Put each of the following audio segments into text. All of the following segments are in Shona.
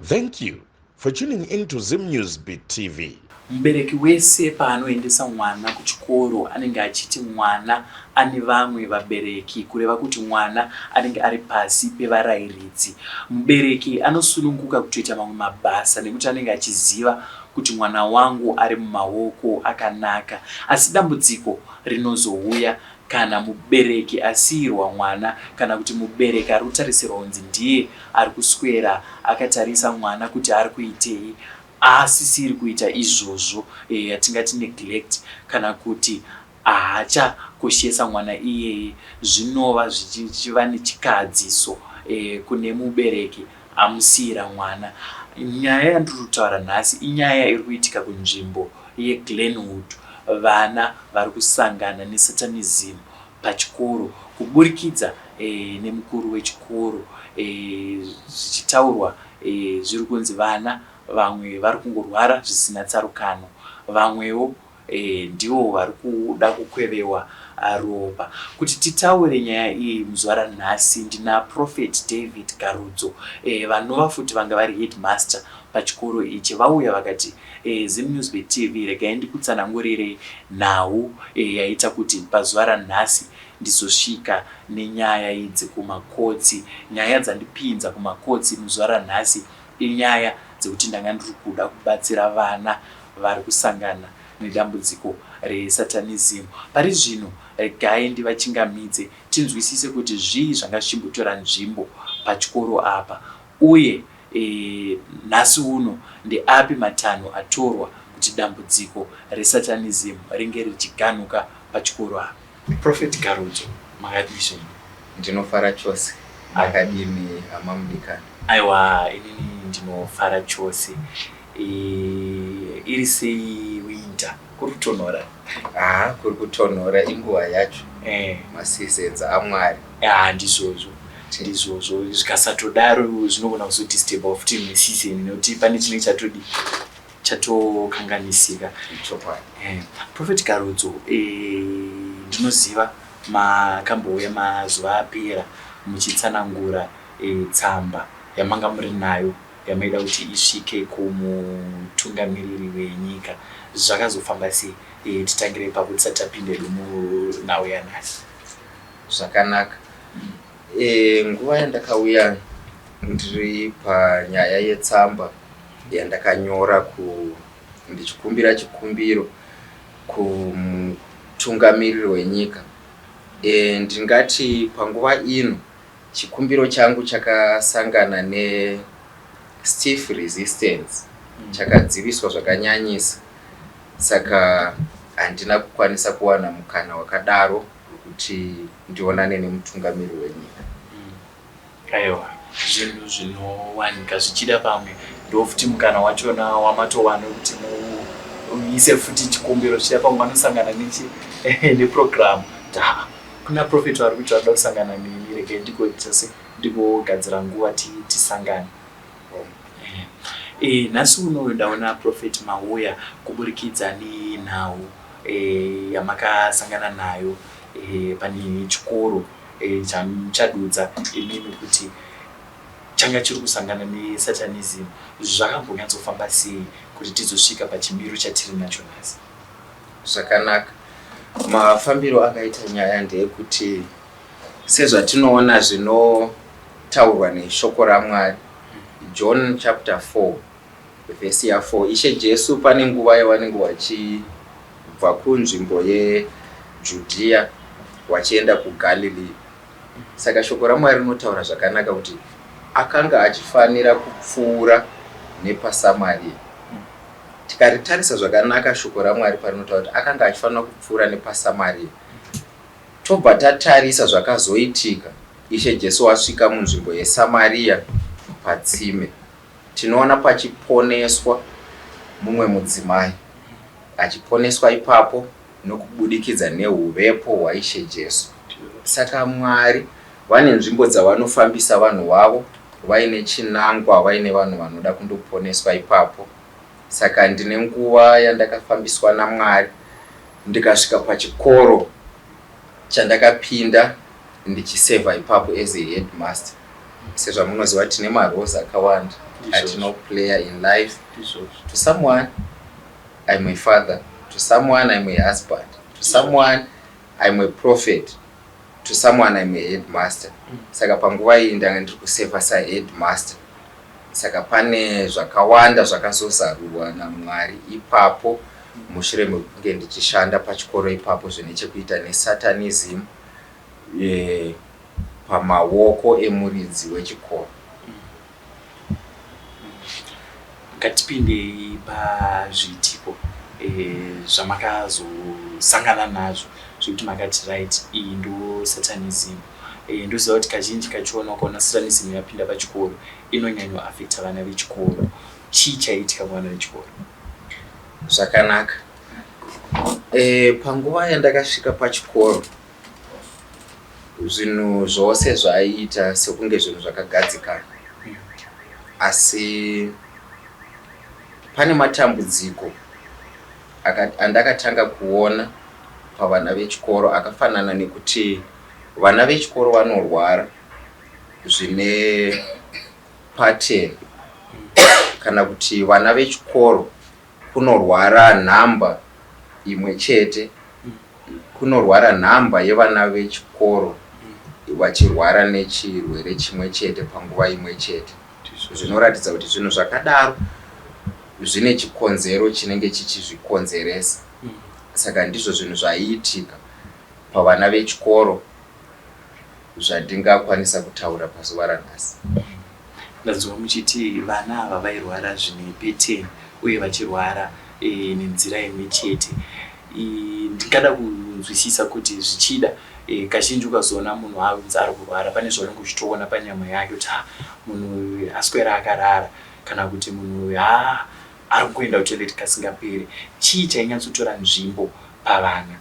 Thank you for tuning in to Zim News Beat TV. Mubereki wese paanoendesa mwana kuchikoro anenge achiti mwana ane vamwe vabereki kureva kuti mwana anenge ari pasi pevarairidzi. Mubereki anosununguka kutoita mamwe mabasa nekuti anenge achiziva kuti mwana wangu ari mumaoko akanaka. Asi dambudziko rinozouya kana mubereki asiirwa mwana kana kuti mubereki ari kutarisirwa kunzi ndiye ari kuswera akatarisa mwana kuti ari kuitei aasisiri kuita izvozvo eh, yatingati neglect kana kuti haachakoshesa mwana iyeye zvinova zvichiva nechikadziso eh, kune mubereki amusiira mwana. Nyaya yandiri kutaura nhasi inyaya iri kuitika kunzvimbo yeGlenwood. Vana vari kusangana nesatanism pachikoro kuburikidza e, nemukuru wechikoro e, zvichitaurwa e, zviri kunzi vana vamwe vari kungorwara zvisina tsarukano vamwewo e, ndivo vari kuda kukwevewa ropa. Kuti titaure nyaya iyi muzuva ranhasi ndina Prophet David Garudzo e, vanova futi vanga vari headmaster pachikoro ichi vauya vakati e, ZimNewsBet TV regai ndikutsanangurirei nhau e, yaita kuti pazuva ranhasi ndizosvika nenyaya idzi kumakotsi. Nyaya dzandipinza kumakotsi muzuva ranhasi inyaya dzekuti ndanga ndiri kuda kubatsira vana vari kusangana nedambudziko resatanism. Pari zvino regai ndivachingamidze tinzwisise kuti zvii zvanga zvichimbotora nzvimbo pachikoro apa uye e, nhasi uno ndeapi matanho atorwa kuti dambudziko resatanism ringe richiganuka pachikoro apa. Prophet Garudzo, makadii zvenyu? Ndinofara chose. Makadini hama mudikani? Aiwa, inini ndinofara chose. E, iri sei winter? Kuri kutonhora? Ah, kuri kutonhora inguva yacho. Eh. Maseasons aMwari. Ah, ndizvozvo. Ndizvozvo. Zvikasatodaro zvinogona kuzodisturba futi imwe season nekuti pane chinenge chatodi chatokanganisika. Chokwadi. Eh, Prophet Garudzo, eh, ndinoziva makambouya mazuva apera muchitsanangura eh, tsamba yamanga muri nayo yamaida kuti isvike kumutungamiriri wenyika. Zvakazofamba sei? Eh, titangire ipapo tisati tapinda hedu munhau yanhasi. Zvakanaka. E, nguva yandakauya ndiri panyaya yetsamba yandakanyora ku ndichikumbira chikumbiro kumutungamiriri wenyika. E, ndingati panguva ino chikumbiro changu chakasangana ne stiff resistance, chakadziviswa zvakanyanyisa, saka handina kukwanisa kuwana mukana wakadaro wekuti ndionane nemutungamiri wenyika. Aiwa, zvinhu zvinowanika zvichida pamwe ndofuti mukana wachona wamatowana wekuti muise futi chikumbiro zvichida pamwe vanosangana nechi neprogram ta kuna prophet vari kuti vanoda kusangana neni regai ndigoita se ndigogadzira nguva tisangane. E, nhasi uno ndaona Prophet mauya kuburikidza nenhau e, yamakasangana nayo e, pane chikoro e, chamuchadudza imimi kuti changa chiri kusangana nesatanism. Zvakambonyatsofamba sei kuti tizosvika pachimiro chatiri nacho nhasi? Zvakanaka. Mafambiro akaita nyaya ndeyekuti sezvatinoona zvinotaurwa neshoko raMwari, John chapter 4 vhesi ya 4, Ishe Jesu pane nguva yavanenge vachibva kunzvimbo yeJudhiya vachienda kuGalilee. Saka shoko raMwari rinotaura zvakanaka kuti akanga achifanira kupfuura nepaSamaria. Tikaritarisa zvakanaka shoko raMwari parinotaura kuti akanga achifanira kupfuura nepaSamaria, tobva tatarisa zvakazoitika Ishe Jesu wasvika munzvimbo yeSamaria patsime. Tinoona pachiponeswa mumwe mudzimai, achiponeswa ipapo nokubudikidza nehuvepo hwaIshe Jesu. Saka Mwari vane nzvimbo dzavanofambisa vanhu vavo vaine chinangwa, vaine vanhu vanoda kundoponeswa ipapo. Saka ndine nguva yandakafambiswa naMwari ndikasvika pachikoro chandakapinda ndichisevha ipapo as a headmaster. Sezvamunoziva, tine maroles akawanda atinoplaya in life. To someone I'm a father, to someone I'm a husband, to someone I'm a prophet, to someone I'm a headmaster. Saka panguva iyi ndanga ndiri kuseva saheadmaster. Saka pane zvakawanda zvakazozarurwa naMwari ipapo mushure mekunge ndichishanda pachikoro ipapo, zvine chekuita nesatanism pamaoko emuridzi wechikoro. Ngatipindei pazviitiko zvamakazosangana nazvo zvekuti makati, "Right, iyi ndo satanism." Ndoziva kuti kazhinji kachiona, ukaona satanism yapinda pachikoro, inonyanyoafecta vana vechikoro. Chii chaiitika kuvana vechikoro? Zvakanaka. Panguva yandakasvika pachikoro, zvinhu zvose zvaiita sekunge zvinhu zvakagadzikana, asi pane matambudziko andakatanga kuona pavana vechikoro, akafanana nekuti vana vechikoro vanorwara zvine pattern, kana kuti vana vechikoro kunorwara nhamba imwe chete, kunorwara nhamba yevana vechikoro vachirwara nechirwere chimwe chete panguva imwe chete, zvinoratidza kuti zvinhu zvakadaro zvine chikonzero chinenge chichizvikonzeresa. Saka ndizvo zvinhu zvaiitika pavana vechikoro zvandingakwanisa kutaura pazuva ranhasi. Ndanzwa muchiti vana ava vairwara zvine pattern uye vachirwara nenzira imwe chete. Ndingada kunzwisisa kuti zvichida kazhinji ukazoona munhu anzi ari kurwara, pane zvaunenge uchitoona panyama yake kuti, "Ha, munhu uyu aswera akarara," kana kuti, "Munhu uyu, ha, ari kungoenda kutoilet kasingaperi." Chii chainyatsotora nzvimbo pavana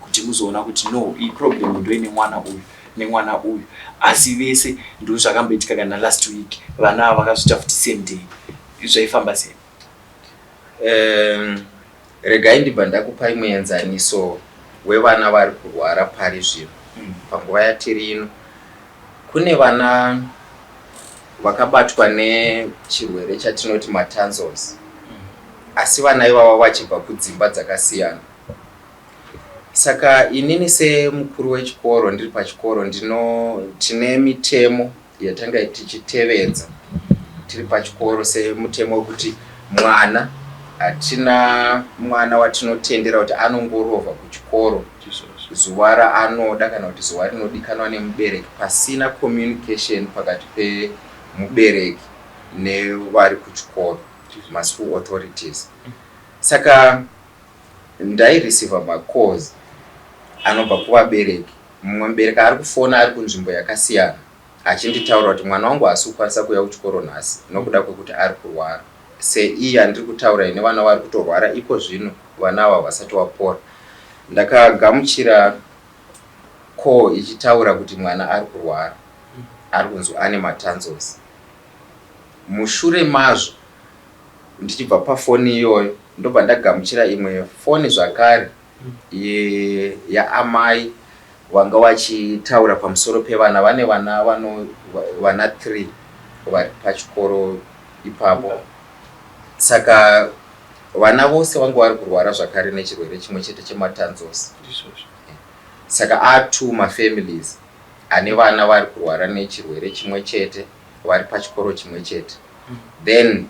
kuti muzoona kuti, no, iyi problem ndoine mwana uyu nemwana uyu, asi vese ndo zvakamboitika kana last week vana ava vakazviita futi same day? Zvaifamba sei? Regai ndibva ndakupai muenzaniso wevana vari kurwara pari zvino. Panguva yatiri ino kune vana vakabatwa nechirwere chatinoti matonsils, asi vana ivava vachibva kudzimba dzakasiyana. Saka inini semukuru wechikoro ndiri pachikoro, ndino tine mitemo yatanga tichitevedza tiri pachikoro, semutemo wekuti mwana, hatina mwana watinotendera kuti anongorovha kuchikoro zuva raanoda kana kuti zuva rinodikanwa nemubereki pasina communication pakati pemubereki nevari kuchikoro, maschool authorities. Saka ndaireceiva macalls anobva kuvabereki. Mumwe mubereki ari kufona ari kunzvimbo yakasiyana achinditaura kuti mwana wangu haasi kukwanisa kuuya kuchikoro nhasi nokuda kwekuti ari kurwara. Seiyi andiri kutaura ine vana vari kutorwara iko zvino, vana ava vasati vapora. Ndakagamuchira call ichitaura kuti mwana ari kurwara, ari kunzi ane matonsils. Mushure mazvo, ndichibva pafoni iyoyo, ndobva ndagamuchira imwe foni zvakare yaamai vanga vachitaura pamusoro pevana. Vane vana vano vana 3 vari pachikoro ipapo. Saka vana vose vanga vari kurwara zvakare nechirwere chimwe chete chematonsils. Saka a2 mafamilies ane vana vari kurwara nechirwere chimwe chete vari pachikoro chimwe chete. Then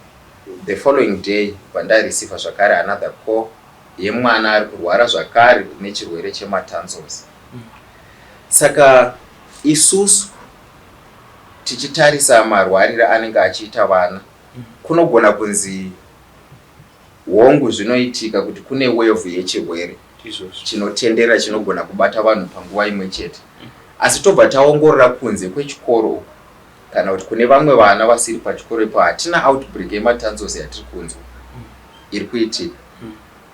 the following day vandareceiva zvakare another call yemwana ari kurwara zvakare nechirwere chematonsils. Saka isusu tichitarisa marwariro anenge achiita vana, kunogona kunzi hongu, zvinoitika kuti kune wave yechirwere chinotendera chinogona kubata vanhu panguva imwe chete, asi tobva taongorora kunze kwechikoro uku kana kuti kune vamwe vana vasiri pachikoro ipo, hatina outbreak yematonsils yatiri kunzwa iri kuitika,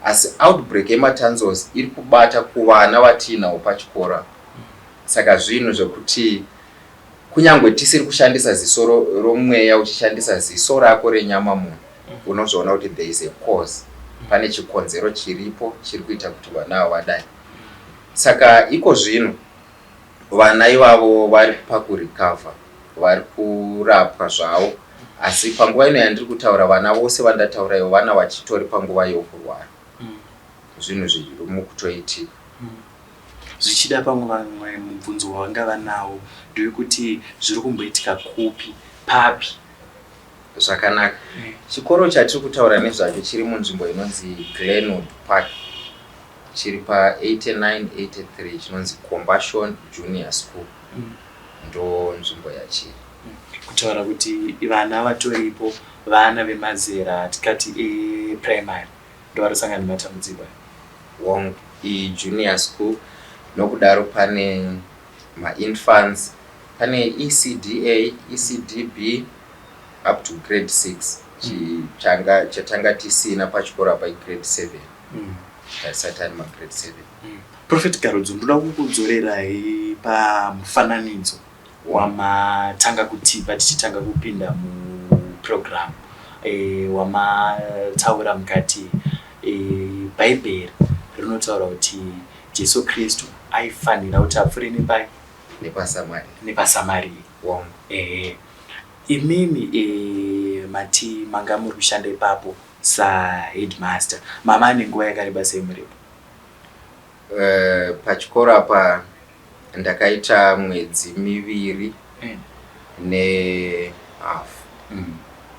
asi outbreak yematonsils iri kubata kuvana vatiinawo pachikoro apa. Saka zvinhu zvekuti kunyange tisiri kushandisa ziso romweya, uchishandisa ziso rako renyama, munhu unozoona kuti there is a cause, pane chikonzero chiripo chiri kuita kuti vana ava vadai. Saka iko zvino vana ivavo vari pakurecover. Vari kurapwa zvavo, asi panguva ino yandiri kutaura vana vose vandataura ivo vana vachitori panguva yokurwara. Zvinhu zviri mukutoitika. Zvichida pamwe vamwe mubvunzo wavangava nawo ndewekuti zviri kumboitika kupi, papi? Zvakanaka. Chikoro chatiri kutaura nezvacho chiri munzvimbo inonzi Glenwood Park, chiri pa8983, chinonzi Compassion Junior School. Ndo nzvimbo yachiri. Kutaura kuti vana vatoripo vana vemazera tikati eprimary ndovarosangana nematambudziko aya? Wrong, ijunior school, nokudaro pane mainfants, pane ECDA, ECDB up to grade 6. Changa chatanga tisina pachikoro apa igrade 7. Tarisati ari magrade 7. Prophet Garudzo, ndoda kukudzorerai pamufananidzo wamatanga kutipa tichitanga kupinda muprogram, wamataura mukati Bhaibheri rinotaura kuti Jesu Kristu aifanira kuti apfuure nepai? NepaSamaria. NepaSamaria. Wrong. Ehe, imimi mati manga muri kushanda ipapo saheadmaster, mama ane nguva yakareba sei muripo? Pachikoro apa ndakaita mwedzi 2 nehafu,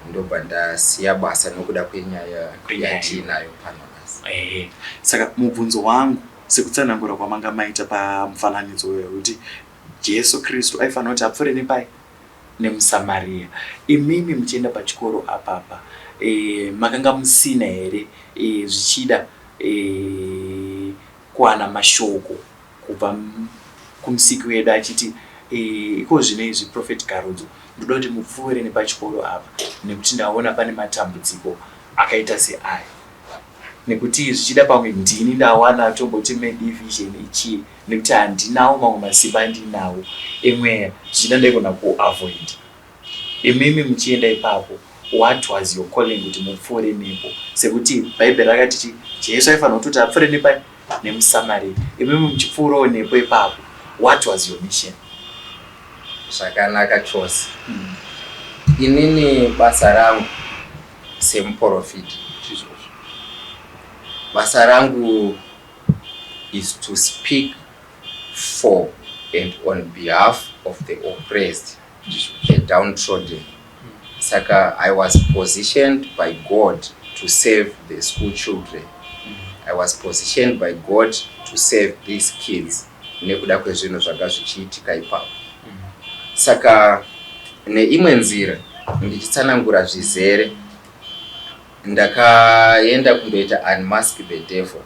ndobva ndasiya basa nokuda kwenyaya Kwenyaya yatiinayo pano nhasi. Ehe, saka mubvunzo wangu, sekutsanangura kwamanga maita pamufananidzo uyo wekuti Jesu Kristu aifanira kuti apfuure nepai? NemuSamaria. Imimi muchienda pachikoro apapa, makanga musina here zvichida kuwana mashoko kubva kumusiki wedu achiti, iko zvino izvi, Prophet Garudzo, ndoda kuti mupfuure nepachikoro apa nekuti ndaona pane matambudziko akaita seaya, nekuti zvichida pamwe ndini ndawana tomboti maybe vision ichii, nekuti handinawo mamwe masimba andinawo emweya, zvichida ndaigona kuavoid? Imimi muchienda ipapo, what was your calling kuti mupfuure nepo, sekuti Bhaibheri rakati chi Jesu aifanira kutoti apfuure nepai? NemuSamaria. Imimi muchipfuurawo nepo ipapo, what was your mission? Zvakanaka chose. Inini basa rangu semuprofita, basa rangu is to speak for and on behalf of the oppressed, the downtrodden. Saka I was positioned by God to save the school children. I was positioned by God to save these kids nekuda kwezvinhu zvanga zvichiitika ipapo. Saka neimwe nzira, ndichitsanangura zvizere, ndakaenda kundoita unmask the devil.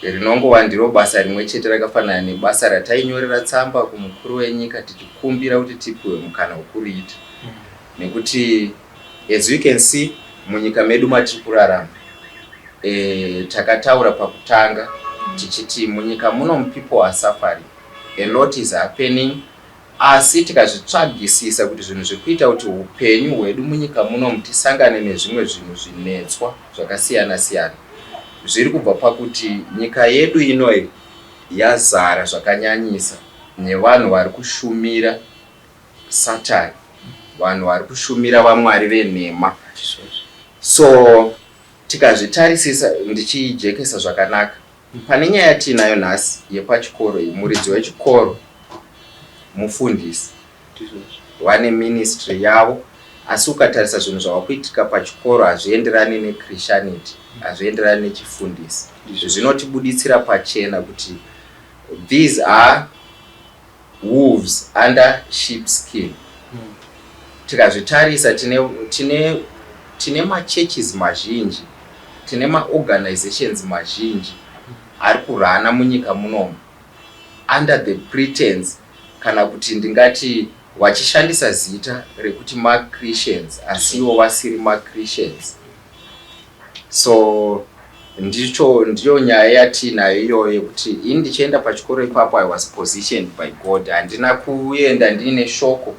Rinongova ndiro basa rimwe chete rakafanana nebasa ratainyorera tsamba kumukuru wenyika tichikumbira kuti tipiwe mukana wekuriita, nekuti as you can see, munyika medu matiri kurarama, takataura pakutanga tichiti munyika muno people are suffering, a lot is happening, asi tikazvitsvagisisa kuti zvinhu zviri kuita kuti upenyu hwedu munyika munomu tisangane nezvimwe zvinhu zvinetswa zvakasiyana siyana zviri kubva pakuti nyika yedu inoyi yazara zvakanyanyisa nevanhu vari kushumira Satani, vanhu vari kushumira vamwari venhema. So tikazvitarisisa, ndichijekesa zvakanaka pane nyaya yatiinayo nhasi yepachikoro iyi, muridzi wechikoro mufundisi, vane ministry yavo, asi ukatarisa zvinhu zvava kuitika pachikoro hazvienderani nechristianity, hazvienderani nechifundisi. Zvinotibuditsira pachena kuti these are wolves under sheep skin. Tikazvitarisa, tine machurches mazhinji, tine maorganizations mazhinji ari kurana munyika munomu under the pretense, kana kuti ndingati vachishandisa zita rekuti machristians, asi ivo vasiri machristians. So ndicho ndiyo nyaya yatiinayo iyoyo yekuti ini ndichienda pachikoro ipapo, I was positioned by God. Handina kuenda ndiine shoko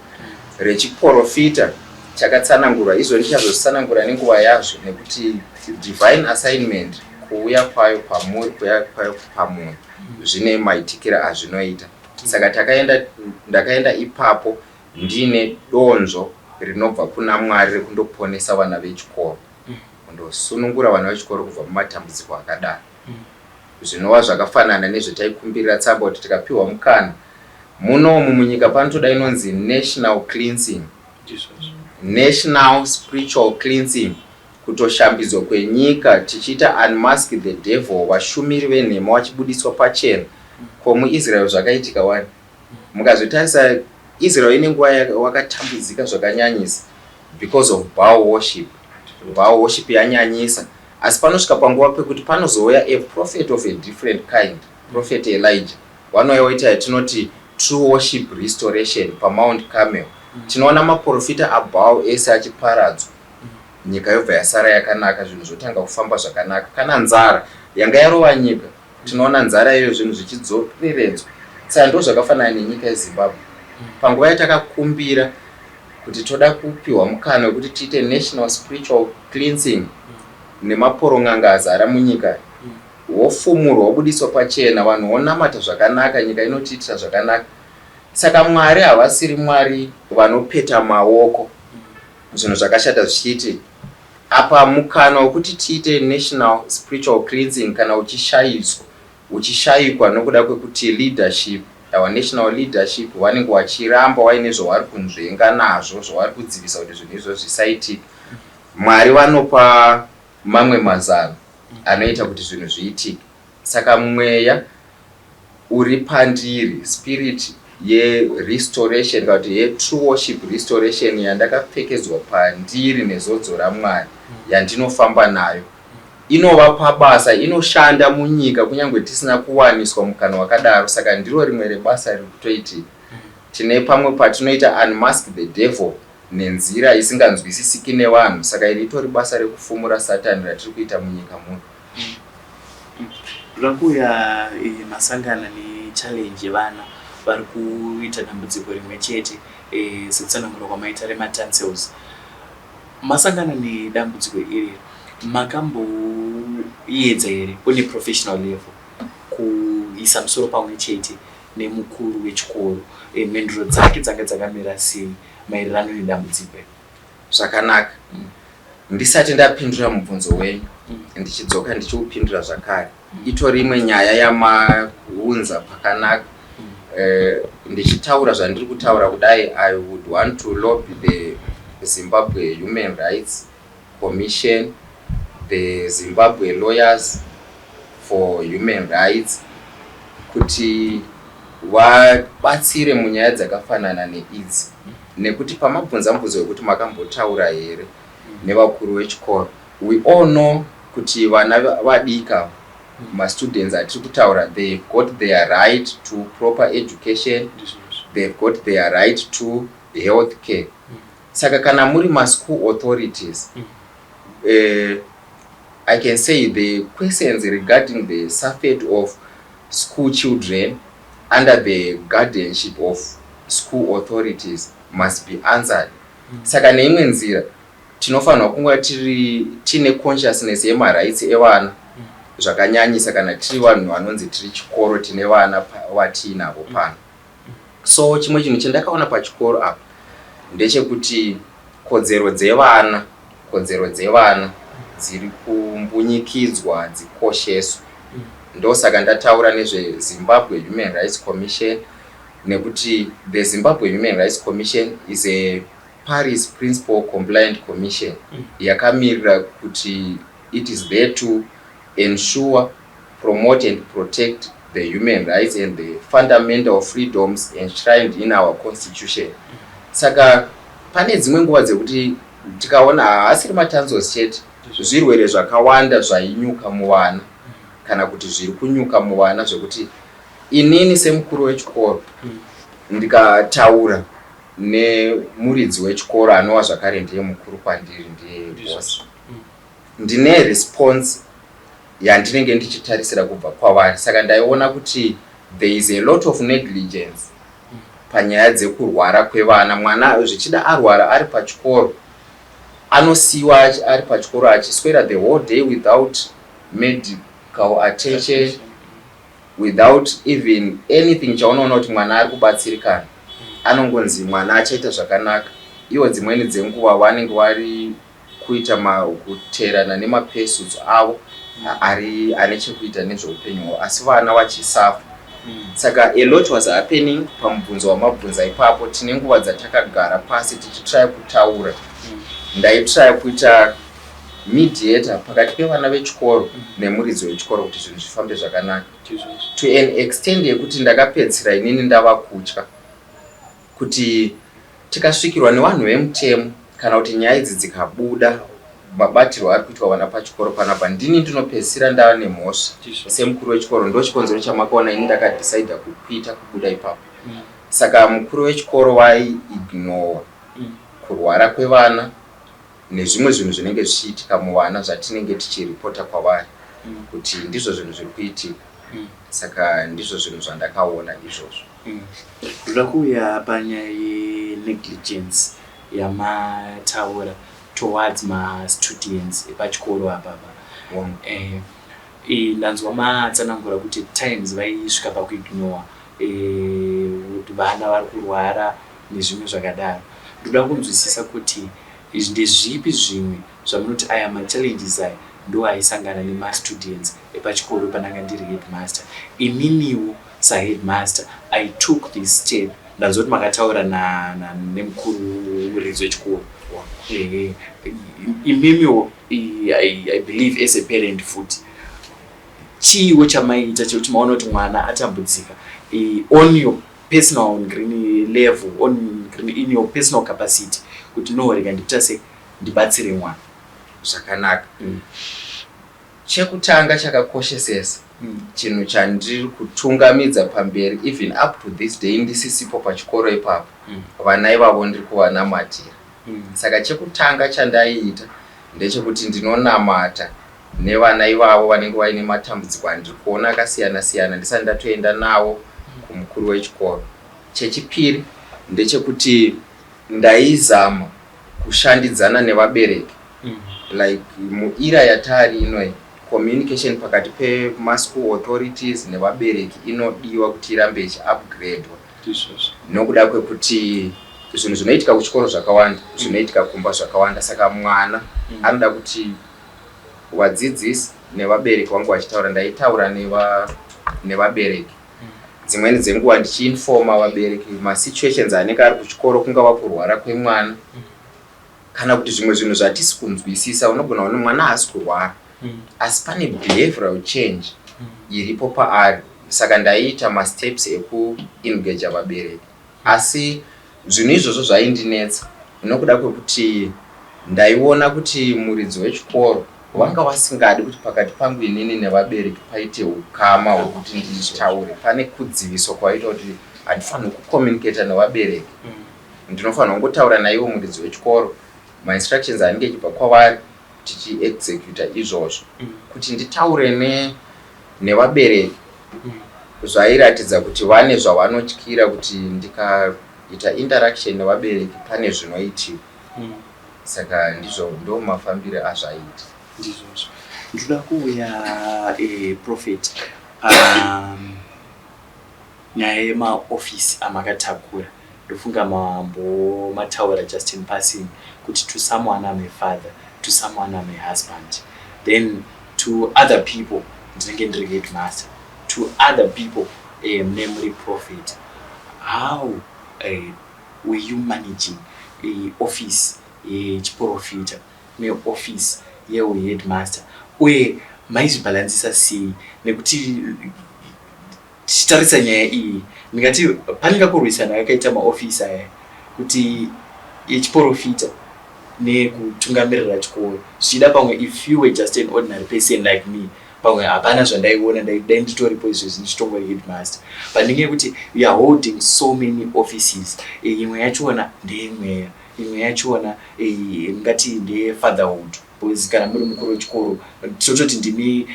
rechiprofita chakatsanangurwa. Izvo ndichazozvitsanangura nenguva yazvo, nekuti divine assignment kuuya kwayo kwamuri, kuuya kwayo pamunhu, zvine maitikiro azvinoita. Saka takaenda, ndakaenda ipapo. Ndiine donzvo rinobva kuna Mwari rekundoponesa vana vechikoro, kundosunungura vana vechikoro kubva mumatambudziko akadaro, zvinova zvakafanana nezvetaikumbirira tsamba kuti tikapiwa mukana munomu munyika panotoda inonzi national cleansing, national spiritual cleansing, kutoshambidzwa kwenyika tichiita unmask the devil, vashumiri venhema vachibudiswa pachena. Ko muIsrael zvakaitika wani? Mukazvitarisa, Israel ine nguva wakatambudzika zvakanyanyisa because of Baal worship. Baal worship yanyanyisa, asi panosvika panguva pekuti panozouya a prophet of a different kind, Prophet Elijah. Vanouya voita yatinoti true worship restoration paMount Carmel. Tinoona maprofita aBaal ese achiparadzwa, nyika yobva yasara yakanaka, zvinhu zvotanga kufamba zvakanaka. Kana nzara yanga yarova nyika, tinoona nzara iyoyo zvinhu zvichidzoreredzwa. Saka ndo zvakafanana nenyika yeZimbabwe. Panguva yatakakumbira kuti toda kupiwa mukana wekuti tiite national spiritual cleansing nemaporong'anga azara munyika, wofumurwa, wobudiswa pachena, vanhu vonamata zvakanaka, nyika inotiitira zvakanaka. Saka Mwari havasiri Mwari vanopeta maoko zvinhu zvakashata zvichiiti. Apa mukana wekuti tiite national spiritual cleansing kana uchishayiswa, uchishayikwa nokuda kwekuti leadership, our national leadership, vanenge vachiramba vaine zvavari kunzvenga nazvo, zvavari kudzivisa kuti zvinhu izvozvo zvisaitika, Mwari vanopa mamwe mazano anoita kuti zvinhu zviitike. Saka mweya uri pandiri, spirit yerestoration kana kuti yetrue worship restoration yandakapfekedzwa pandiri nezodzo raMwari, yandinofamba nayo, inova pabasa, inoshanda munyika kunyange tisina kuwaniswa mukana wakadaro. Saka ndiro rimwe rebasa riri kutoitika. Tine pamwe patinoita unmask the devil nenzira isinganzwisisiki nevanhu. Saka iri itori basa rekufumura Satani ratiri kuita munyika muno. Ndoda kuuya masangana nechallenge yevana vari kuita dambudziko rimwe chete sekutsanangura kwamaita rematonsils. Masangana nedambudziko iri, makamboedza here on a professional level kuisa musoro pamwe chete nemukuru wechikoro? Mhinduro dzake dzanga dzakamira sei maererano nedambudziko iri? Zvakanaka. Ndisati ndapindura mubvunzo wenyu, ndichidzoka ndichiupindura zvakare, itori imwe nyaya yamaunza pakanaka. Ndichitaura zvandiri kutaura kudai, I would want to lobby the Zimbabwe Human Rights Commission, the Zimbabwe Lawyers for Human Rights, kuti vabatsire munyaya dzakafanana neidzi, nekuti pamabvunza mubvunzo wekuti makambotaura here nevakuru vechikoro, we all know kuti vana vadika, mastudents atiri kutaura, they've got their right to proper education, they've got their right to health care. Saka kana muri maschool authorities, I can say the questions regarding the safety of school children under the guardianship of school authorities must be answered. Saka neimwe nzira tinofanirwa kunga tiri tiine consciousness yemarights evana zvakanyanyisa kana tiri vanhu vanonzi tiri chikoro, tine vana vatiinavo pano. So chimwe chinhu chandakaona pachikoro apa ndechekuti kodzero dzevana dziri kumbunyikidzwa, hadzikosheswi. Ndosaka ndataura nezveZimbabwe Human Rights Commission, nekuti the Zimbabwe Human Rights Commission is a Paris Principle compliant commission yakamirira kuti it is there to ensure, promote and protect the human rights and the fundamental freedoms enshrined in our constitution. Saka pane dzimwe nguva dzekuti tikaona haasiri matonsils chete, zvirwere zvakawanda zvainyuka muvana kana kuti zviri kunyuka muvana, zvekuti inini semukuru wechikoro ndikataura nemuridzi wechikoro, anova zvakare ndiye mukuru kwandiri, ndiye boss, ndine response yandinenge ndichitarisira kubva kwavari. Saka ndaiona kuti there is a lot of negligence panyaya dzekurwara kwevana. Mwana zvichida arwara ari pachikoro, anosiyiwa ari pachikoro achiswera the whole day without medical attention, without even anything chaunoona kuti mwana ari kubatsirikana. Anongonzi mwana achaita zvakanaka. Ivo dzimweni dzenguva vanenge vari kuita kuteerana nemapursuits avo ari ane chekuita nezveupenyu hwavo, asi vana vachisafa. Saka a lot was happening. Pamubvunzo wamabvunza ipapo, tine nguva dzatakagara pasi tichitraya kutaura. Ndaitraya kuita mediator pakati pevana vechikoro nemuridzi wechikoro kuti zvinhu zvifambe zvakanaka, to an extent yekuti ndakapedzisira inini ndava kutya kuti tikasvikirwa nevanhu vemutemo kana kuti nyaya idzi dzikabuda, mabatirwo ari kuitwa vana pachikoro panapa, ndini ndinopedzisira ndava nemhosva semukuru wechikoro. Ndo chikonzero chamakaona ini ndakadhisaidha kuquita, kubuda ipapo. Saka mukuru wechikoro vaiignora kurwara kwevana nezvimwe zvinhu zvinenge zvichiitika muvana zvatinenge tichiripota kwavari kuti ndizvo zvinhu zviri kuitika. Saka ndizvo zvinhu zvandakaona izvozvo. Ndoda kuuya panyaya yenegligence yamataura towards mastudents epachikoro apapa. Ndanzwa matsanangura kuti at times vaisvika pakuignora kuti vana vari kurwara nezvimwe zvakadaro. Ndoda kunzwisisa kuti ndezvipi zvimwe zvamunoti aya machallenges aya ndo aisangana nemastudents epachikoro pandanga ndiri headmaster. Ininiwo saheadmaster I took this step. Ndanzwa kuti makataura nemukuru muridzi wechikoro. Imimiwo, I believe as a parent futi, chiiwo chamaiita chekuti maona kuti mwana atambudzika, on your personal green level, on in your personal capacity, kuti no, rega ndikuita se ndibatsire mwana? Zvakanaka. Chekutanga chakakoshesesa, chinhu chandiri kutungamidza pamberi even up to this day ndisisipo pachikoro ipapo, vana ivavo ndiri kuvanamatira. Saka chekutanga chandaiita ndechekuti ndinonamata nevana ivavo vanenge vaine matambudziko andiri kuona akasiyana siyana ndisati ndatoenda navo kumukuru wechikoro. Chechipiri ndechekuti ndaizama kushandidzana nevabereki. Like muera yatari inoi, communication pakati pemaschool authorities nevabereki inodiwa kuti irambe ichiupgradwa nokuda kwekuti zvinhu zvinoitika kuchikoro zvakawanda, zvinoitika kumba zvakawanda. Saka mwana anoda kuti vadzidzisi nevabereki vangu vachitaura. Ndaitaura nevabereki dzimweni dzenguva ndichiinfoma vabereki masituations anenge ari kuchikoro, kungava kurwara kwemwana kana kuti zvimwe zvinhu zvatisi kunzwisisa. Unogona kuona mwana haasi kurwara, asi pane behavioral change iripo paari. Saka ndaiita masteps ekuengaja vabereki, asi zvinhu izvozvo zvaindinetsa nokuda kwekuti ndaiona kuti muridzi wechikoro vanga vasingadi kuti pakati pangu inini nevabereki paite ukama hwekuti nditaure. Pane kudziviswa kwaita kuti handifaniri kucommunicata nevabereki, ndinofanira kungotaura naivo muridzi wechikoro, mainstructions anenge achibva kwavari tichiexecuta izvozvo. Kuti nditaure nevabereki zvairatidza kuti vane zvavanotyira kuti ndikaita interaction nevabereki pane zvinoitika. Saka ndizvo ndo mafambiro azvaiita. Ndizvozvo. Ndoda kuuya, prophet, nyaya yemaofisi amakatakura. Ndofunga mambo mataura just in passing kuti to someone I'm a father, to someone I'm a husband, then to other people ndinenge ndiri headmaster, to other people mune muri prophet. How were you managing office yechiprofita neoffice yeuheadmaster, uye maizvibhalansisa sei? Nekuti tichitarisa nyaya iyi, ndingati pane kakurwisana kakaita maofisi aya kuti yechiprofita nekutungamirira chikoro. Zvichida pamwe if you were just an ordinary person like me, pamwe hapana zvandaiona, dai nditoripo izvezvi ndichitongori headmaster. But ndinge yekuti you are holding so many offices. Imwe yachona ndeyemweya, imwe yachona ngati ndeyefatherhood, because kana muri mukuru wechikoro tototi ndimi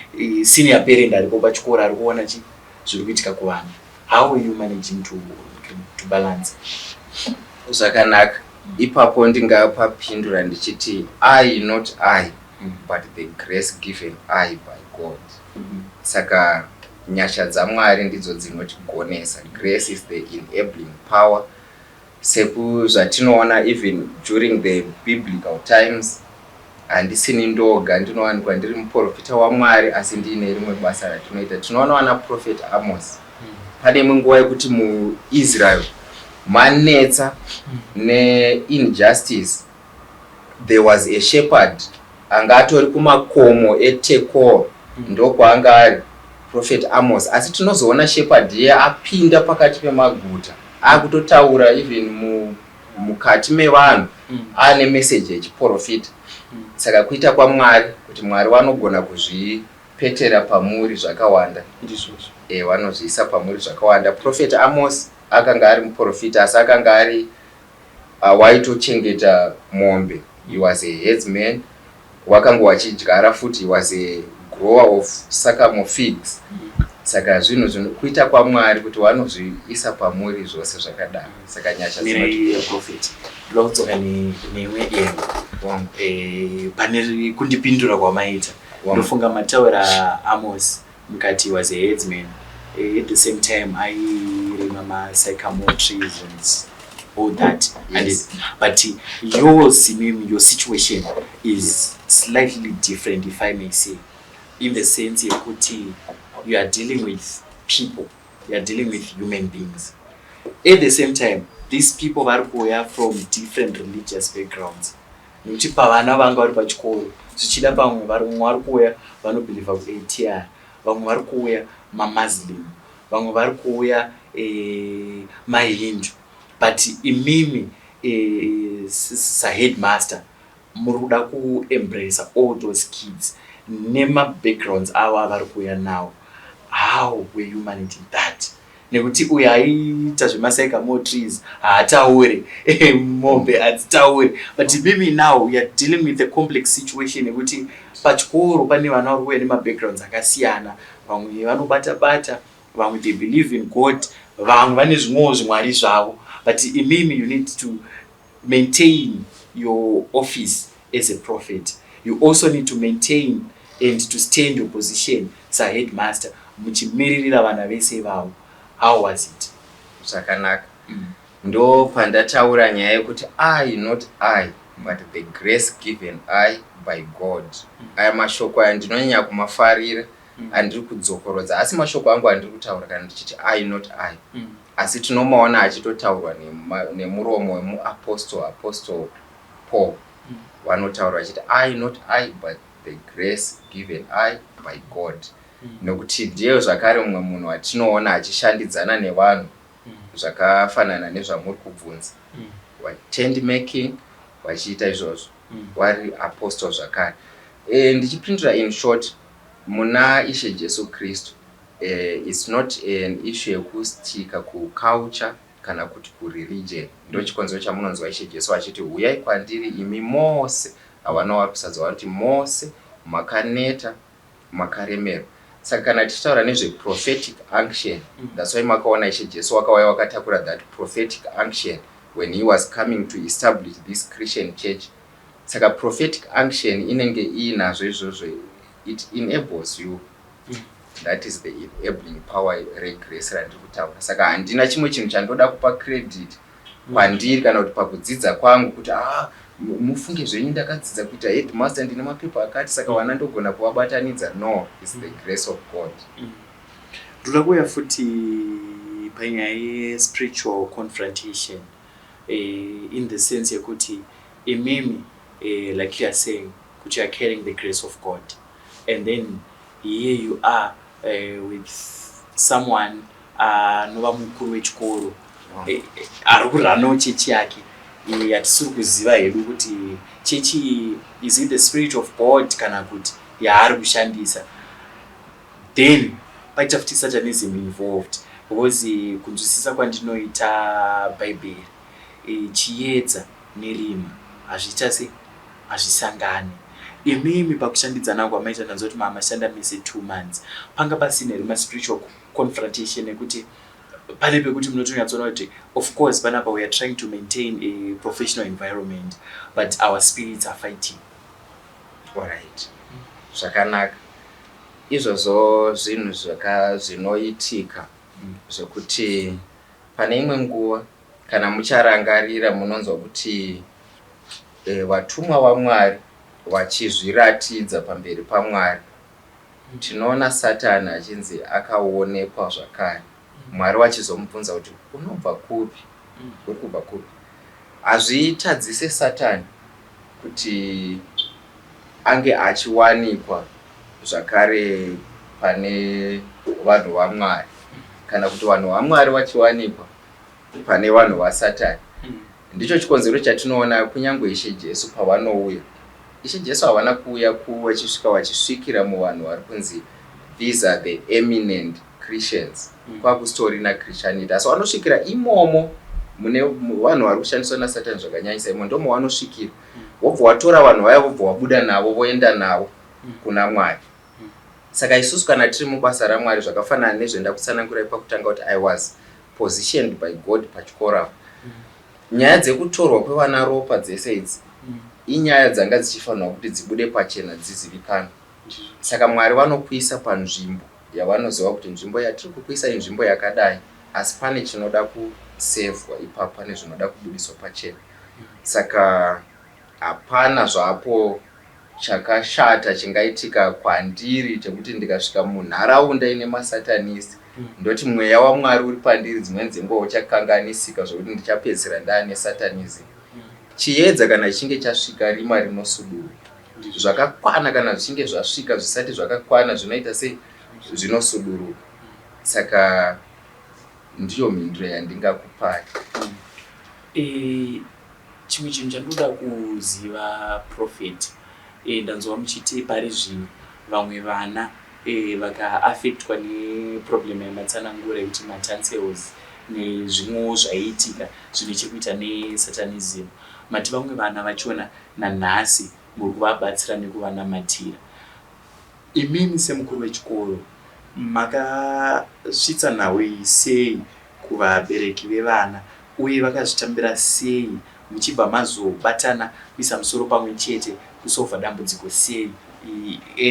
senior parent aripo pachikoro ari kuona chi zviri kuitika kuvana. How are you managing to balance? Zvakanaka. Ipapo ndingapapindura ndichiti I, not I, but the grace given I by God. Saka nyasha dzaMwari ndidzo dzinotigonesa. Grace is the enabling power. Sekuzvatinoona even during the biblical times, handisini ndoga ndinowanikwa ndiri muprofita waMwari, asi ndiine rimwe basa ratinoita. Tinoona vana Prophet Amos. Pane imwe nguva yekuti muIsrael manetsa neinjustice, there was a shepherd anga atori kumakomo eTekoa, ndokwaanga ari Prophet Amos. Asi tinozoona shepherd iye apinda pakati pemaguta, akutotaura even mukati mevanhu, aane meseji yechiprofita. Saka kuita kwaMwari kuti Mwari vanogona kuzvipetera pamuri zvakawanda. Ndizvozvo. Vanozviisa pamuri zvakawanda. Prophet Amos akanga ari muprofita, asi akanga ari waitochengeta mombe. He was a herdsman. Wakanga wachidyara futi. He was a grower of sycamore figs. Saka zvinhu zvino kuita kwaMwari kuti vanozviisa pamuri zvose zvakadaro. Saka nyasha Mirai, Prophet, ndoda kudzoka neimwe emo. Wangu. Pane kundipindura kwamaita. Wangu. Ndofunga mataura Amos, mukati was a herdsman, at the same time airima masycamore trees and all that. And but yours, imimi, your situation is slightly different, if I may say, in the sense yekuti you are dealing with people, you are dealing with human beings. At the same time, these people vari kuuya from different religious backgrounds, nekuti pavana vanga vari pachikoro, zvichida pamwe vamwe vari kuuya vanobhilivha kuATR, vamwe vari kuuya maMuslim, vamwe vari kuuya maHindu. But imimi saheadmaster muri kuda kuembrace all those kids nemabackgrounds avo avari kuuya nawo. How were you managing that? Nekuti uyo aiita zvemasycamore trees haataure, mombe hadzitaure, but imimi now you are dealing with a complex situation yekuti pachikoro pane vana vari kuuya nemabackgrounds akasiyana. Vamwe vanobata bata, vamwe they believe in God, vamwe vane zvimwewo zvimwari zvavo. But imimi you need to maintain your office as a prophet. You also need to maintain and to stand your position saheadmaster, muchimiririra vana vese ivavo. How was it? Zvakanaka. Ndo pandataura nyaya yekuti I, not I, but the grace given I by God. Aya mashoko aya ndinonyanya kumafarira, andiri kudzokorodza, asi mashoko angu andiri kutaura kana ndichiti "I, not I", asi tinomaona achitotaurwa nemuromo wemuapostle, Apostle Paul. Vanotaura vachiti, "I, not I, but the grace given I by God," nekuti ndiye zvakare mumwe munhu watinoona achishandidzana nevanhu zvakafanana nezvamuri kubvunza, tent making, vachiita izvozvo vari apostle zvakare. Ndichipindura in short, muna Ishe Jesu Kristu, it's not an issue yekustika kuculture kana kuti kureligion. Ndo chikonzero chamunonzwa Ishe Jesu vachiti, "Huyai kwandiri imi mose." Havana vari kusadza, vanoti mose makaneta, makaremerwa. Saka kana tichitaura nezveprophetic unction, that's why makaona Ishe Jesu wakauya wakatakura that prophetic unction when he was coming to establish this Christian church. Saka prophetic unction inenge iinazvo izvozvo. It enables you. That is the enabling power regrace randiri kutaura. Saka handina chimwe chinhu chandoda kupa credit kwandiri kana kuti pakudzidza kwangu kuti, ah, mufunge zvenyu, ndakadzidza kuita headmaster, ndine mapepa akati, saka vana ndogona kuvabatanidza. No, it's the grace of God. Ndoda kuuya futi panyaya yespiritual confrontation, in the sense yekuti imimi, like you are saying kuti you are carrying the grace of God, and then here you are with someone anova mukuru wechikoro, ari kurunawo chechi yake yatisiri kuziva hedu kuti chechi iyi, is it the spirit of God kana kuti yaari kushandisa? Then paita futi satanism involved, because kunzwisisa kwandinoita Bhaibheri, chiedza nerima hazviita se hazvisangani. Imimi pakushandidzana kwamaita, ndanzwa kuti mamashanda mese 2 months, panga pasina here maspiritual confrontation ekuti pane pekuti munotonyatsoona kuti, of course, panapa we are trying to maintain a professional environment, but our spirits are fighting? Alright, zvakanaka izvozvo. Zvinhu zvinoitika zvekuti pane imwe nguva Kana mucharangarira munonzwa kuti e, vatumwa vaMwari vachizviratidza pamberi paMwari, tinoona Satani achinzi akaonekwa zvakare. Mwari vachizomubvunza kuti unobva kupi, uri kubva kupi. Hazvitadzise Satani kuti ange achiwanikwa zvakare pane vanhu vaMwari, kana kuti vanhu vaMwari vachiwanikwa pane vanhu vaSatani. Ndicho chikonzero chatinoona kunyange Ishe Jesu pavanouya, Ishe Jesu havana kuuya vachisvika vachisvikira muvanhu vari kunzi these are the eminent Christians, kwakusitorina Christianity, asi vanosvikira imomo mune vanhu vari kushandiswa naSatani zvakanyanyisa, imo ndomo vanosvikira, vobva watora vanhu vaya, vobva wabuda navo, voenda navo kuna Mwari. Saka isusu kana tiri mubasa raMwari, zvakafanana nezvendakutsanangurai pakutanga kuti I was positioned by God pachikoro apo. Nyaya dzekutorwa kwevana ropa dzese idzi inyaya dzanga dzichifanirwa kuti dzibude pachena, dzizivikanwe. Saka Mwari vanokuisa panzvimbo yavanoziva kuti nzvimbo yatiri kukuisa inzvimbo yakadai, asi pane chinoda kusevhwa ipapo, pane zvinoda kubudiswa pachena. Saka hapana zvapo chakashata chingaitika kwandiri chekuti ndikasvika munharaunda ine masatanist ndoti mweya waMwari uri pandiri dzimweni dzenguva uchakanganisika zvokuti ndichapedzisira ndaane satanism. Chiedza kana chichinge chasvika, rima rinosuduruka zvakakwana. Kana zvichinge zvasvika, zvisati zvakakwana zvinoita sei? Zvinosuduruka. Saka ndiyo mhinduro yandingakupai. Chimwe chinhu chandinoda kuziva, Prophet, ndanzwa muchiti pari zvino vamwe vana vakaaffectwa neproblem yamatsanangura yekuti matonsils nezvimwewo zvaiitika zvine chekuita nesatanism. Mati vamwe vana vachona nanhasi muri kuvabatsira nekuvanamatira. Imimi semukuru wechikoro makasvitsa nhau iyi sei kuvabereki vevana, uye vakazvitambira sei, muchibva mazobatana kuisa musoro pamwe chete kusolva dambudziko sei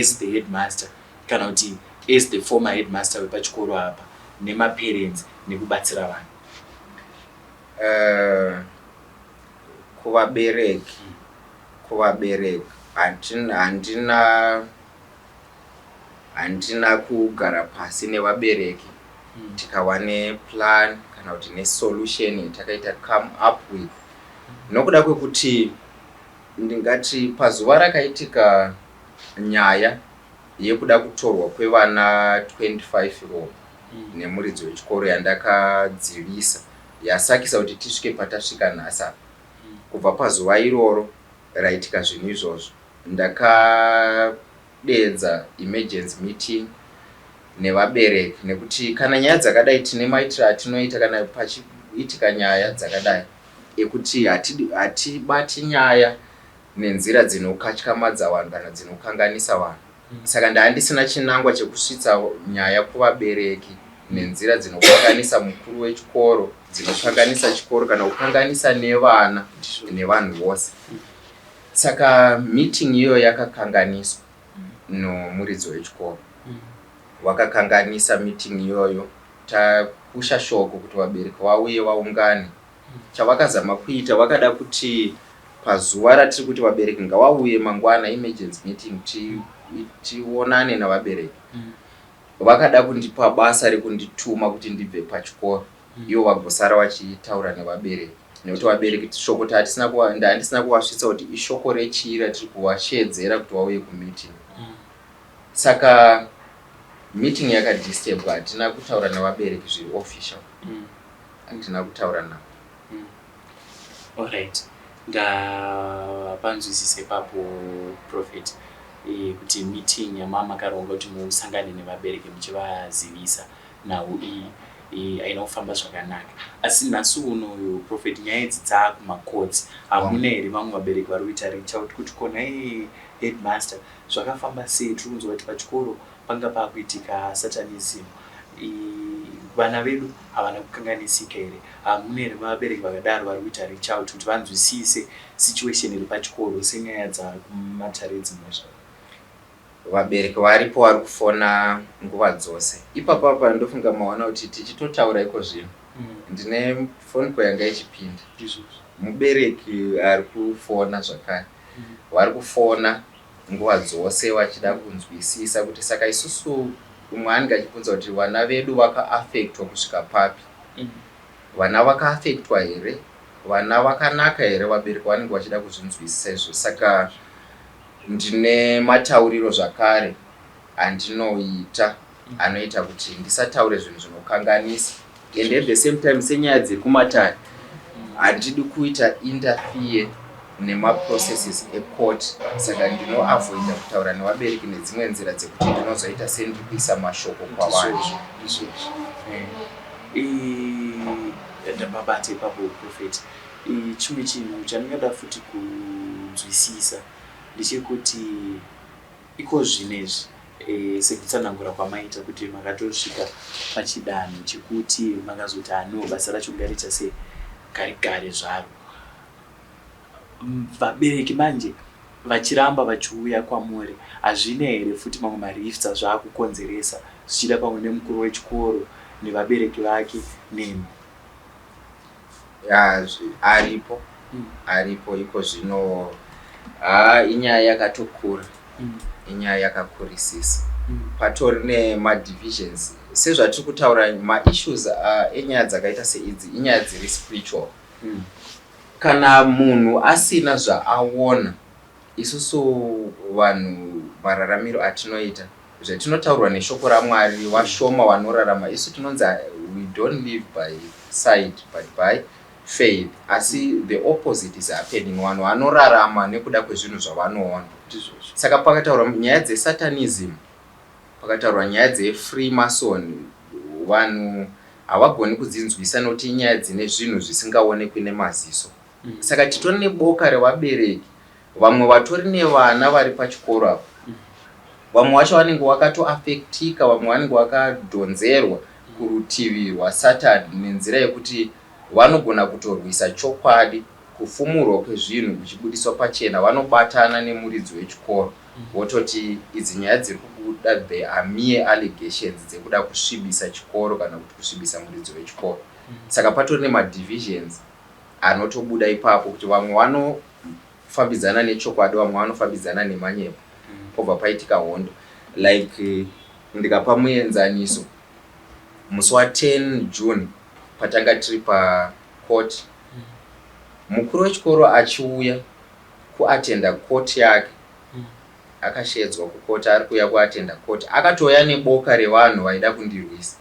as the headmaster, kana kuti as the former headmaster wepachikoro apa, nemaparents nekubatsira vanhu? Kuvabereki handina kugara pasi nevabereki tikava neplan kana kuti nesolution yatakaita come up with, nokuda kwekuti ndingati pazuva rakaitika nyaya yekuda kutorwa kwevana 25 ropa nemuridzi wechikoro yandakadzivisa, yasakisa kuti tisvike patasvika nhasi apa, kubva pazuva iroro raitika zvinhu izvozvo, ndakadedza emergency meeting nevabereki, nekuti kana nyaya dzakadai tine maitiro atinoita kana pachiitika nyaya dzakadai, ekuti hatibati nyaya nenzira dzinokatyamadza vanhu kana dzinokanganisa vanhu. Saka ndaa ndisina chinangwa chekusvitsa nyaya kuvabereki nenzira dzinokanganisa mukuru wechikoro, dzinokanganisa chikoro, kana kukanganisa nevana nevanhu vose. Saka meeting iyoyo yakakanganiswa nomuridzi wechikoro. Wakakanganisa meeting iyoyo. Tapusha shoko kuti vabereki vauye vaungane, chavakazama kuita, vakada kuti pazuva ratiri kuti vabereki ngavauye mangwana, emergency meeting, tionane navabereki, vakada kundipa basa rekundituma kuti ndibve pachikoro, ivo vagosara vachitaura nevabereki, nekuti vabereki shoko ndandisina kuvasvitsa kuti ishoko rechii ratiri kuvashedzera kuti vauye kumeeting. Saka meeting yakadisturbwa, hatina kutaura nevabereki zviri official, hatina kutaura navo. Alright, ndapanzwisisa ipapo, Prophet, kuti meeting yamamakaronga kuti musangane nevabereki muchivazivisa nhau iyi haina kufamba zvakanaka. Asi nhasi unoyu, Prophet, nyaya idzi dzaakumacourts. Hamuna here vamwe vabereki vari kuita reach out kuti kona headmaster, zvakafamba sei? Tiri kunzwa kuti pachikoro panga paakuitika satanism, vana vedu havana kukanganisika here? Hamuna here vabereki vakadaro vari kuita reach out kuti vanzwisise situation iri pachikoro senyaya dzakumatare edzimhosva? Vabereki varipo, vari kufona nguva dzose. Ipapo apa ndofunga maona kuti tichitotaura iko zvino. Ndine phone call yanga ichipinda. Mubereki ari kufona zvakare. Vari kufona nguva dzose vachida kunzwisisa kuti saka isusu, umwe anenge achibvunza kuti vana vedu vakaafektwa kusvika papi. Vana vakaafektwa here? Vana vakanaka here? Vabereki vanenge vachida kuzvinzwisisa izvo. Saka ndine matauriro zvakare andinoita anoita kuti ndisataure zvinhu zvinokanganisa, and at the same time, senyaya dzekumatare, handidi kuita interfere nemaprocesses ecourt. Saka ndinoavoida kutaura nevabereki nedzimwe nzira dzekuti ndinozoita sendiri kuisa mashoko kwavanhu. Izvozvo ndapabata ipapo, Prophet. Chimwe chinhu chandingada futi kunzwisisa ndechekuti iko zvinezvi, sekutsanangura kwamaita kuti makatosvika pachidanho chekuti makazoti hano basa racho ngariita sei, garigare zvaro, vabereki manje vachiramba vachiuya kwamuri, hazvina here futi mamwe marifts azvaakukonzeresa, zvichida pamwe nemukuru wechikoro nevabereki vake nemi? Ya, aripo. Aripo iko zvino. Ha, inyaya yakatokura. Inyaya yakakurisisa. Patori nemadivisions sezvatiri kutaura. Maissues enyaya dzakaita seidzi inyaya dziri spiritual. Kana munhu asina zvaaona, isusu vanhu mararamiro atinoita, zvatinotaurwa neshoko raMwari, vashoma vanorarama. Isu tinonzi we don't live by sight but by faith, asi the opposite is happening. Vanhu vanorarama nekuda kwezvinhu zvavanoona. Saka pakataurwa nyaya dzesatanism, pakataurwa nyaya dzefreemason, vanhu havagoni kudzinzwisa nokuti inyaya dzine zvinhu zvisingaonekwi nemaziso. Saka titori neboka revabereki, vamwe vatori nevana vari pachikoro apa. Vamwe vacho vanenge vakatoafektika, vamwe vanenge vakadhonzerwa kurutivi rwaSatani nenzira yekuti vanogona kutorwisa chokwadi. Kufumurwa kwezvinhu kuchibudiswa pachena, vanobatana nemuridzi wechikoro vototi idzi nyaya dziri kubuda, they are mere allegations dzekuda kusvibisa chikoro kana kuti kusvibisa muridzi wechikoro. Saka patori nemadivisions anotobuda ipapo kuti vamwe vanofambidzana nechokwadi, vamwe vanofambidzana nemanyepo. Pobva paitika hondo. Like ndikapa muenzaniso, musi wa10 June patanga tiri pacourt, mukuru wechikoro achiuya kuatenda court yake, akashedzwa kukoti, ari kuuya kuatenda court, akatouya neboka revanhu vaida kundirwisa.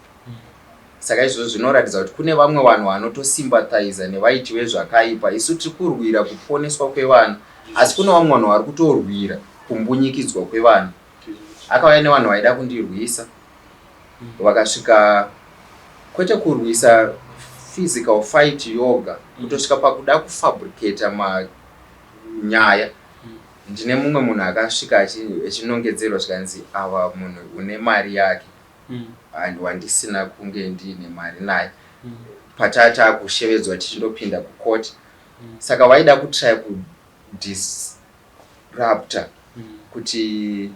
Saka izvozvo zvinoratidza kuti kune vamwe vanhu vanotosympathiza nevaiti vezvakaipa. Isu tiri kurwira kuponeswa kwevana, asi kune vamwe vanhu vari kutorwira kumbunyikidzwa kwevana. Akauya nevanhu vaida kundirwisa, vakasvika kwete kurwisa physical fight yoga, kutosvika pakuda kufabricata manyaya. Ndine mumwe munhu akasvika achinongedzerwa zvikanzi ava munhu une mari yake and wandisina kunge ndiine mari naye patata kushevedzwa tichindopinda kukoti. Saka vaida kutry kudisrupta kuti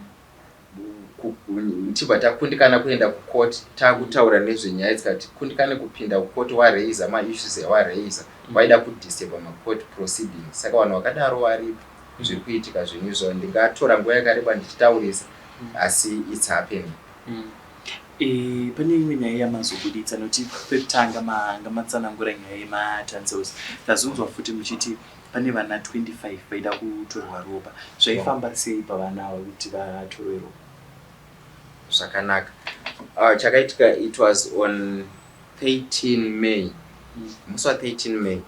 tibva takundikana kuenda kukoti, taakutaura nezvenyaya dzikati kundikane kupinda kukoti, wareisa maissues yawareisa. Vaida kudisturba macourt proceedings. Saka vanhu vakadaro varipo. Zviri kuitika zvinhu izvo, ndingatora nguva yakareba ndichitaurisa, asi it's happening. Pane imwe nyaya yamazobuditsa, nokuti pekutanga manga matsanangura nyaya yematonsils. Ndazonzwa futi muchiti pane vana 25 vaida kutorwa ropa. Zvaifamba sei pavana ava kuti vatorwe ropa? Zvakanaka. Chakaitika, it was on 13 May. Musi wa13 May,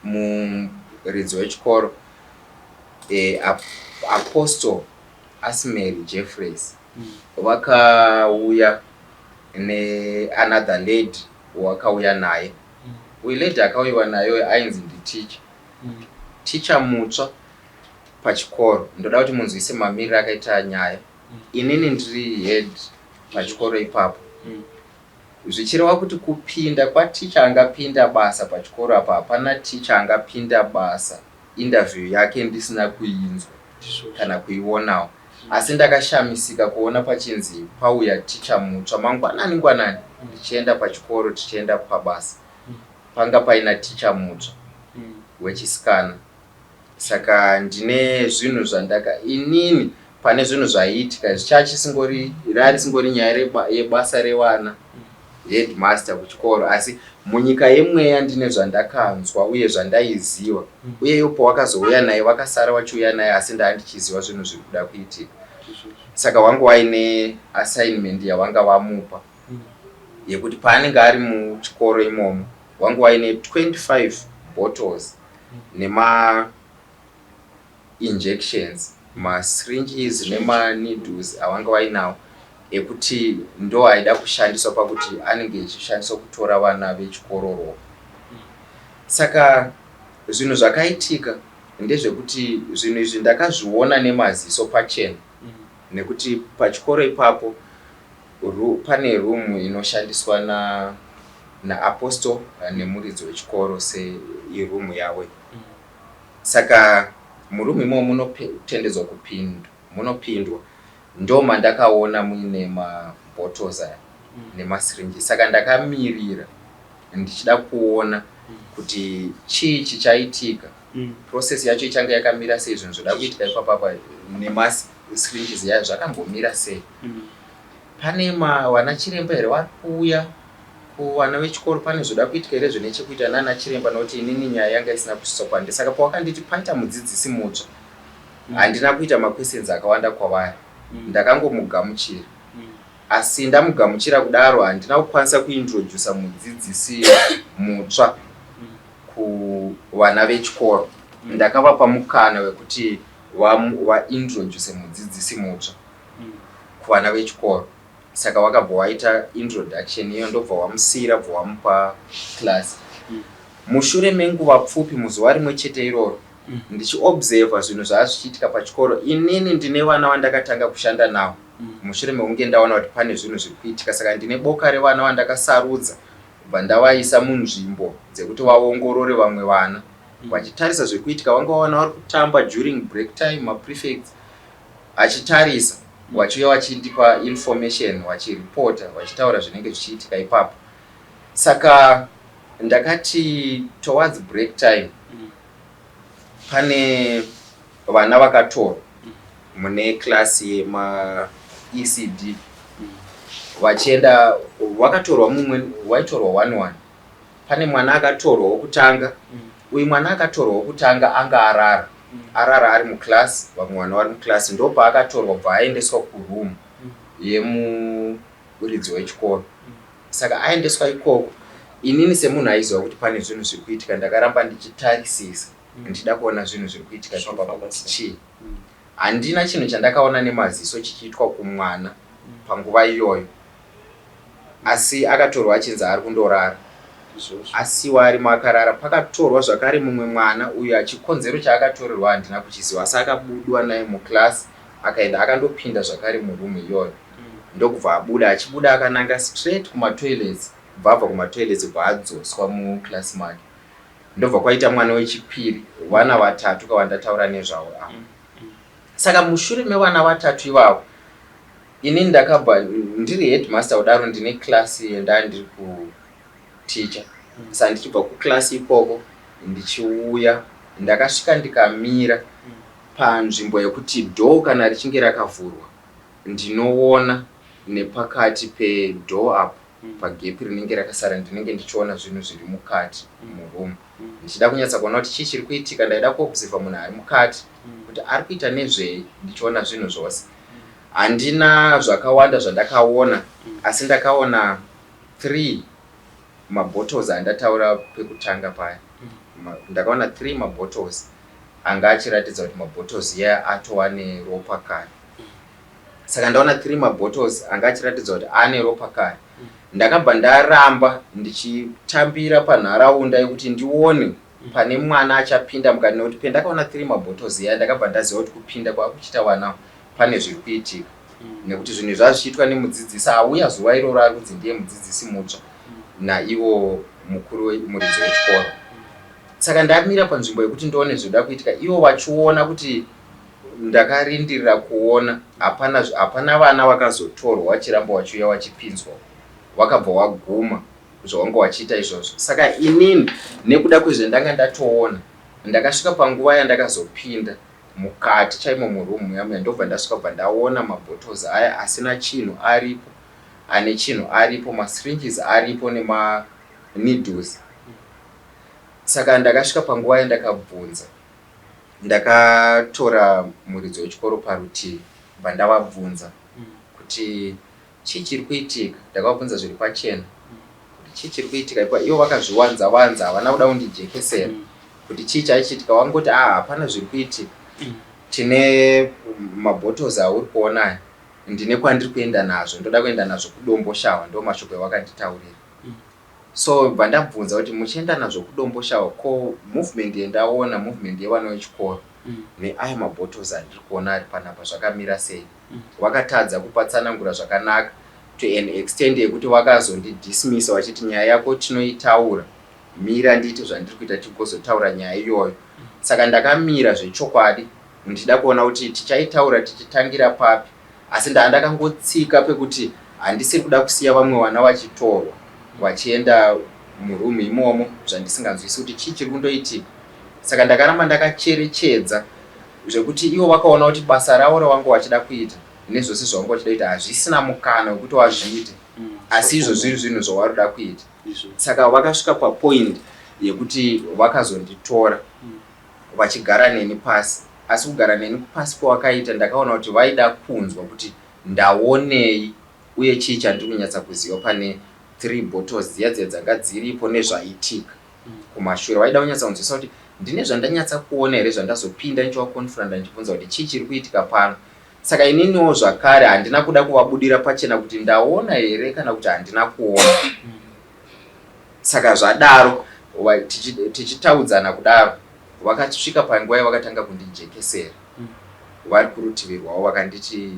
muridzi wechikoro, Apostle Asmary Jeffreys, vakauya neanother lady wakauya naye. Uyu lady akauyiwa nayo ainzi nditicha, ticha mutsva pachikoro. Ndoda kuti munzwise mamiriro akaita nyaya. Inini ndiri head pachikoro ipapo, zvichireva kuti kupinda kwaticha angapinda basa pachikoro apa, hapana ticha angapinda basa interview yake ndisina kuinzwa kana kuionawo. Asi ndakashamisika kuona pachinzi pauya ticha mutsva mangwanani ngwanani ndichienda pachikoro tichienda pabasa. Panga paina ticha mutsva wechisikana. Saka ndine zvinhu zvandaka inini pane zvinhu zvaiitika zvicachisingori rarisingori nyaya yebasa revana headmaster kuchikoro asi munyika yemweya ndine zvandakanzwa uye zvandaiziva uye iwo pawakazouya naye vakasara vachiuya naye asi ndaa ndichiziva zvinhu zviri kuda kuitika saka wangu waine assignment yavanga vamupa yekuti paanenge ari muchikoro imomo wangu waine 25 bottles nema injections masyringes nemaneedles avanga vainawo ekuti ndo aida kushandiswa pakuti anenge echishandiswa kutora vana vechikoro ropa. Saka zvinhu zvakaitika ndezvekuti zvinhu izvi ndakazviona nemaziso pachena nekuti pachikoro ipapo pane room inoshandiswa na naapostle nemuridzi wechikoro seiroom yavo. Saka muroom imomo munotendedzwa kupindwa munopindwa ndomandakaona muine mabottles aya nemasyringes saka ndakamirira ndichida kuona kuti chii chichaitika process yacho ichange yakamira sei zvinhu zvoda kuitika ipapapa nemasyringes yayo zvakambomira sei pane vana chiremba here vari kuuya kuvana vechikoro pane zvoda kuitika here zvine chekuita nana chiremba nokuti inini nyaya yanga isina kusvitswa kwandiri saka pawakanditi paita mudzidzisi mutsva handina kuita maquestions akawanda kwavari ndakangomugamuchira asi ndamugamuchira kudaro handina kukwanisa kuintrodusa mudzidzisi mutsva kuvana vechikoro ndakavapa mukana wekuti vaintroduce mudzidzisi mutsva kuvana vechikoro saka wakabva waita introduction iyo ndobva wamusiyira bva wamupa class mushure menguva pfupi muzuva rimwe chete iroro ndichiobserva zvinhu zvaa zvichiitika pachikoro inini ndine vana vandakatanga kushanda navo mushure mekunge ndaona kuti pane zvinhu zviri kuitika saka ndine boka revana vandakasarudza kubva ndavaisa munzvimbo dzekuti vaongorore vamwe vana vachitarisa zviri kuitika vanga vana vari kutamba during break time maprefects achitarisa vachiuya vachindipa information vachiripota vachitaura zvinenge zvichiitika ipapo saka ndakati towards break time pane vana vakatorwa mune class yema ECD vachienda vakatorwa mumwe waitorwa one one pane mwana akatorwa wokutanga uyu mwana akatorwa wokutanga anga arara arara ari muclass vamwe vana vari muclass ndopaakatorwa bva aendeswa kuroom yemuridzi wechikoro saka aendeswa ikoko inini semunhu aiziva kuti pane zvinhu zviri kuitika ndakaramba ndichitarisisa ndichida kuona zvinhu zviri kuitika ipapapa kuti chii handina chinhu chandakaona nemaziso chichiitwa kumwana panguva iyoyo asi akatorwa achinzi ari kundorara asiwa arimo akarara pakatorwa zvakare mumwe mwana uyo achikonzero chaakatorerwa handina kuchiziva asi akabudwa naye muclass akaenda akandopinda zvakare muroom iyoyo ndokubva abuda achibuda akananga straight kumatoilets bva abva kumatoilets bva adzoswa muclass make ndobva kwaita mwana wechipiri vana vatatu kavandataura nezvavo ava saka mushure mevana vatatu ivavo ini ndakabva ndiri headmaster kudaro ndine class yendaa ndiri kuticha saka ndichibva kuclass ikoko ndichiuya ndakasvika ndikamira panzvimbo yekuti door kana richinge rakavhurwa ndinoona nepakati pedoor apo pagap rinenge rakasara ndinenge ndichiona zvinhu zviri mukati muroom ndichida kunyatsa kuona kuti chii chiri kuitika ndaida kuobserva munhu ari mukati kuti ari kuita nezvei ndichiona zvinhu zvose handina zvakawanda zvandakaona asi ndakaona three mabottles andataura pekutanga paya ndakaona three mabottles anga achiratidza kuti mabottles iya atova neropa kare saka ndaona three mabottles anga achiratidza kuti ane ropa kare ndakabva ndaramba ndichitambira panharaunda yekuti ndione pane mwana achapinda mukati nekuti pendakaona three mabottles iya ndakabva ndaziva kuti kupinda kwakuchiita vana pane zviri kuitika nekuti zvinhu izvi zvichiitwa nemudzidzisi auya zuva iroro ari kunzi ndiye mudzidzisi mutsva naivo mukuru muridzi wechikoro saka ndamira panzvimbo yekuti ndione zvinoda kuitika ivo vachiona kuti Ndakarindirira kuona hapana hapana vana vakazotorwa vachiramba vachiuya vachipinzwa, vakabva waguma zvawanga wachiita izvozvo. Saka inini nekuda kwezvendanga ndatoona, ndakasvika panguva yandakazopinda mukati chaimo muroom muya muya, ndobva ndasvika bva ndaona mabottles aya asina chinhu aripo, ane chinhu aripo, masyringes aripo nemaneedles. Saka ndakasvika panguva yandakabvunza, ndakatora muridzi wechikoro parutivi, bva ndavabvunza kuti chii chiri kuitika. Ndakavabvunza zviri pachena kuti chii chiri kuitika ipa. Ivo vakazviwanza wanza, havana kuda kundijekesera kuti chii chaichiitika. Wangoti, "Ah, hapana zviri kuitika. Tine mabottles auri kuona aya, ndine kwandiri kuenda nazvo, ndoda kuenda nazvo kuDomboshawa." Ndo mashoko awakanditaurira. So bva ndabvunza kuti, "Muchienda nazvo kuDomboshawa, ko movement yendaona, movement yevana vechikoro neaya mabottles andiri kuona ari panapa, zvakamira sei?" Vakatadza kupatsanangura zvakanaka to an extent yekuti vakazondidismissa vachiti, "Nyaya yako tinoitaura, mira ndiite zvandiri kuita, tigozotaura nyaya iyoyo." Saka ndakamira zvechokwadi ndichida kuona kuti tichaitaura tichitangira papi, asi ndaa ndakangotsika pekuti handisiri kuda kusiya vamwe vana vachitorwa vachienda muroom imomo zvandisinganzwisi kuti chii chiri kundoitika. Saka ndakaramba ndakacherechedza zvekuti ivo vakaona kuti basa ravo ravanga vachida kuita nezvose zvavanga vachida kuita hazvisina mukana wekuti vazviite, asi izvo zviri zvinhu zvavari kuda kuita. Saka vakasvika papoint yekuti vakazonditora vachigara neni pasi. Asi kugara neni pasi kwavakaita, ndakaona kuti vaida kunzwa kuti ndaonei uye chii chandiri kunyatsa kuziva pane three bottles dziya dziya dzanga dziripo nezvaitika kumashure. Vaida kunyatsa kunzwisa kuti ndine zvandanyatsa kuona here, zvandazopinda ndichivaconfronta ndichibvunza kuti chii chiri kuitika pano. Saka ininiwo zvakare handina kuda kuvabudira pachena kuti ndaona here kana kuti handina kuona. Saka zvadaro, tichitaudzana kudaro, vakasvika panguva yavakatanga kundijekesera vari kurutivi rwavo. Vakanditi,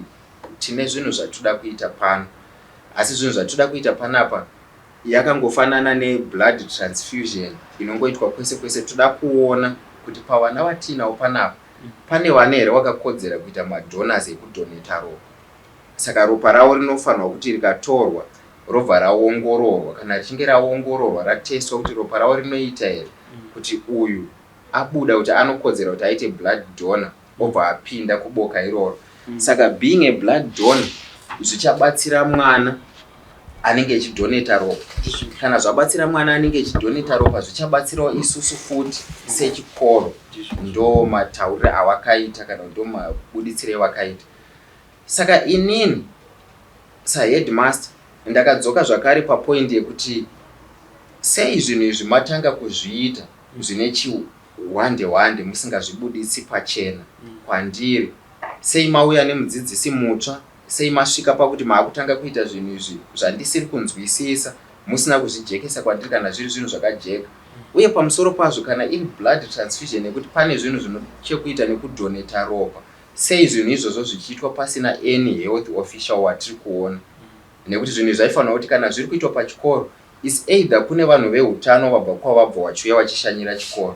"Tine zvinhu zvatoda kuita pano, asi zvinhu zvatoda kuita panapa yakangofanana neblood transfusion inongoitwa kwese kwese. Toda kuona kuti pavana vatiinawo panapa pane vana here vakakodzera kuita madonors ekudonata ropa. Saka ropa ravo rinofanirwa kuti rikatorwa robva raongororwa. Kana richinge raongororwa, ratestwa kuti ropa ravo rinoita here kuti uyu abuda kuti anokodzera kuti aite blood donor, obva apinda kuboka iroro. Saka being a blood donor zvichabatsira mwana anenge achidonata ropa. Kana zvabatsira mwana anenge achidonata ropa, zvichabatsirawo isusu futi sechikoro." Ndo matauriro awakaita kana ndo mabuditsiro evakaita. Saka inini saheadmaster ndakadzoka zvakare papoint yekuti, sei zvinhu izvi matanga kuzviita zvine chihwande hwande, musingazvibuditsi pachena kwandiri? Sei mauya nemudzidzisi mutsva? Sei masvika pakuti maakutanga kuita zvinhu izvi zvandisiri kunzwisisa musina kuzvijekesa kwandiri, kana zviri zvinhu zvakajeka? Uye pamusoro pazvo, kana iri blood transfusion yekuti pane zvinhu zvino chekuita nekudonata ropa, sei zvinhu izvozvo zvichiitwa pasina any health official watiri kuona? Nekuti zvinhu izvi zvaifanira kuti kana zviri kuitwa pachikoro, is either kune vanhu veutano vabva kwavabva vachiuya vachishanyira chikoro,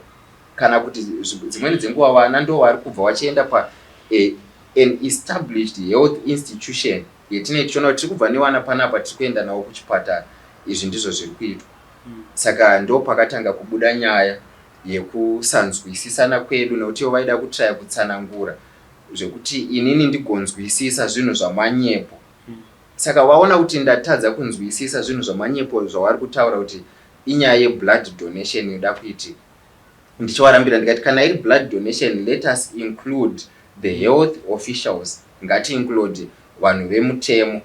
kana kuti dzimweni dzenguva vana ndo vari kubva vachienda pa an established health institution yetinenge tichiona kuti tiri kubva nevana panapa, tiri kuenda navo kuchipatara, izvi ndizvo zviri kuitwa." Saka ndo pakatanga kubuda nyaya yekusanzwisisana kwedu, nekuti ivo vaida kutraya kutsanangura zvekuti inini ndigonzwisisa zvinhu zvamanyepo. Saka vaona kuti ndatadza kunzwisisa zvinhu zvamanyepo zvavari kutaura kuti inyaya yeblood donation yoda kuitika, ndichivarambira ndikati, "Kana iri blood donation, let us include the health officials, ngatiinclude vanhu vemutemo,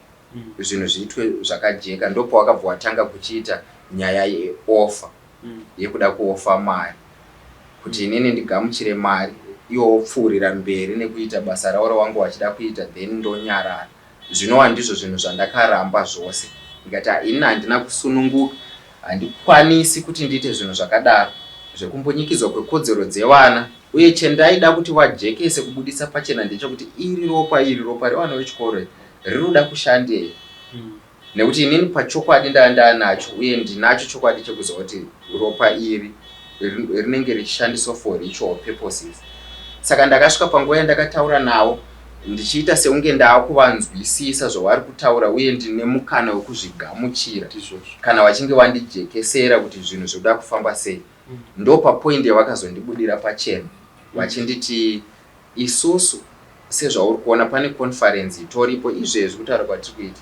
zvinhu zviitwe zvakajeka." Ndopawakabva watanga kuchiita nyaya yeoffer, yekuda kuoffer mari kuti inini ndigamuchire mari, iwo wopfuurira mberi nekuita basa ravo rawangu vachida kuita, then ndonyarara. Zvinova ndizvo zvinhu zvandakaramba zvose, ndikati, "Ah, inini handina kusununguka, handikwanisi kuti ndiite zvinhu zvakadaro zvekumbunyikidzwa kwekodzero dzevana." Uye chendaida kuti vajekese kubudisa pachena ndechekuti iri ropa, iri ropa revana vechikoro iri, riri kuda kushandei? Nekuti inini pachokwadi ndaa ndaanacho uye ndinacho chokwadi chekuziva kuti ropa iri rinenge richishandiswa for ritual purposes. Saka ndakasvika panguva yandakataura navo ndichiita seunge ndaakuvanzwisisa zvavari kutaura uye ndine mukana wekuzvigamuchira kana vachinge vandijekesera kuti zvinhu zvinoda kufamba sei. Ndopapoint yavakazondibudira pachena vachinditi isusu sezvauri kuona pane conference itoripo izvezvi kutaura kwatiri kuita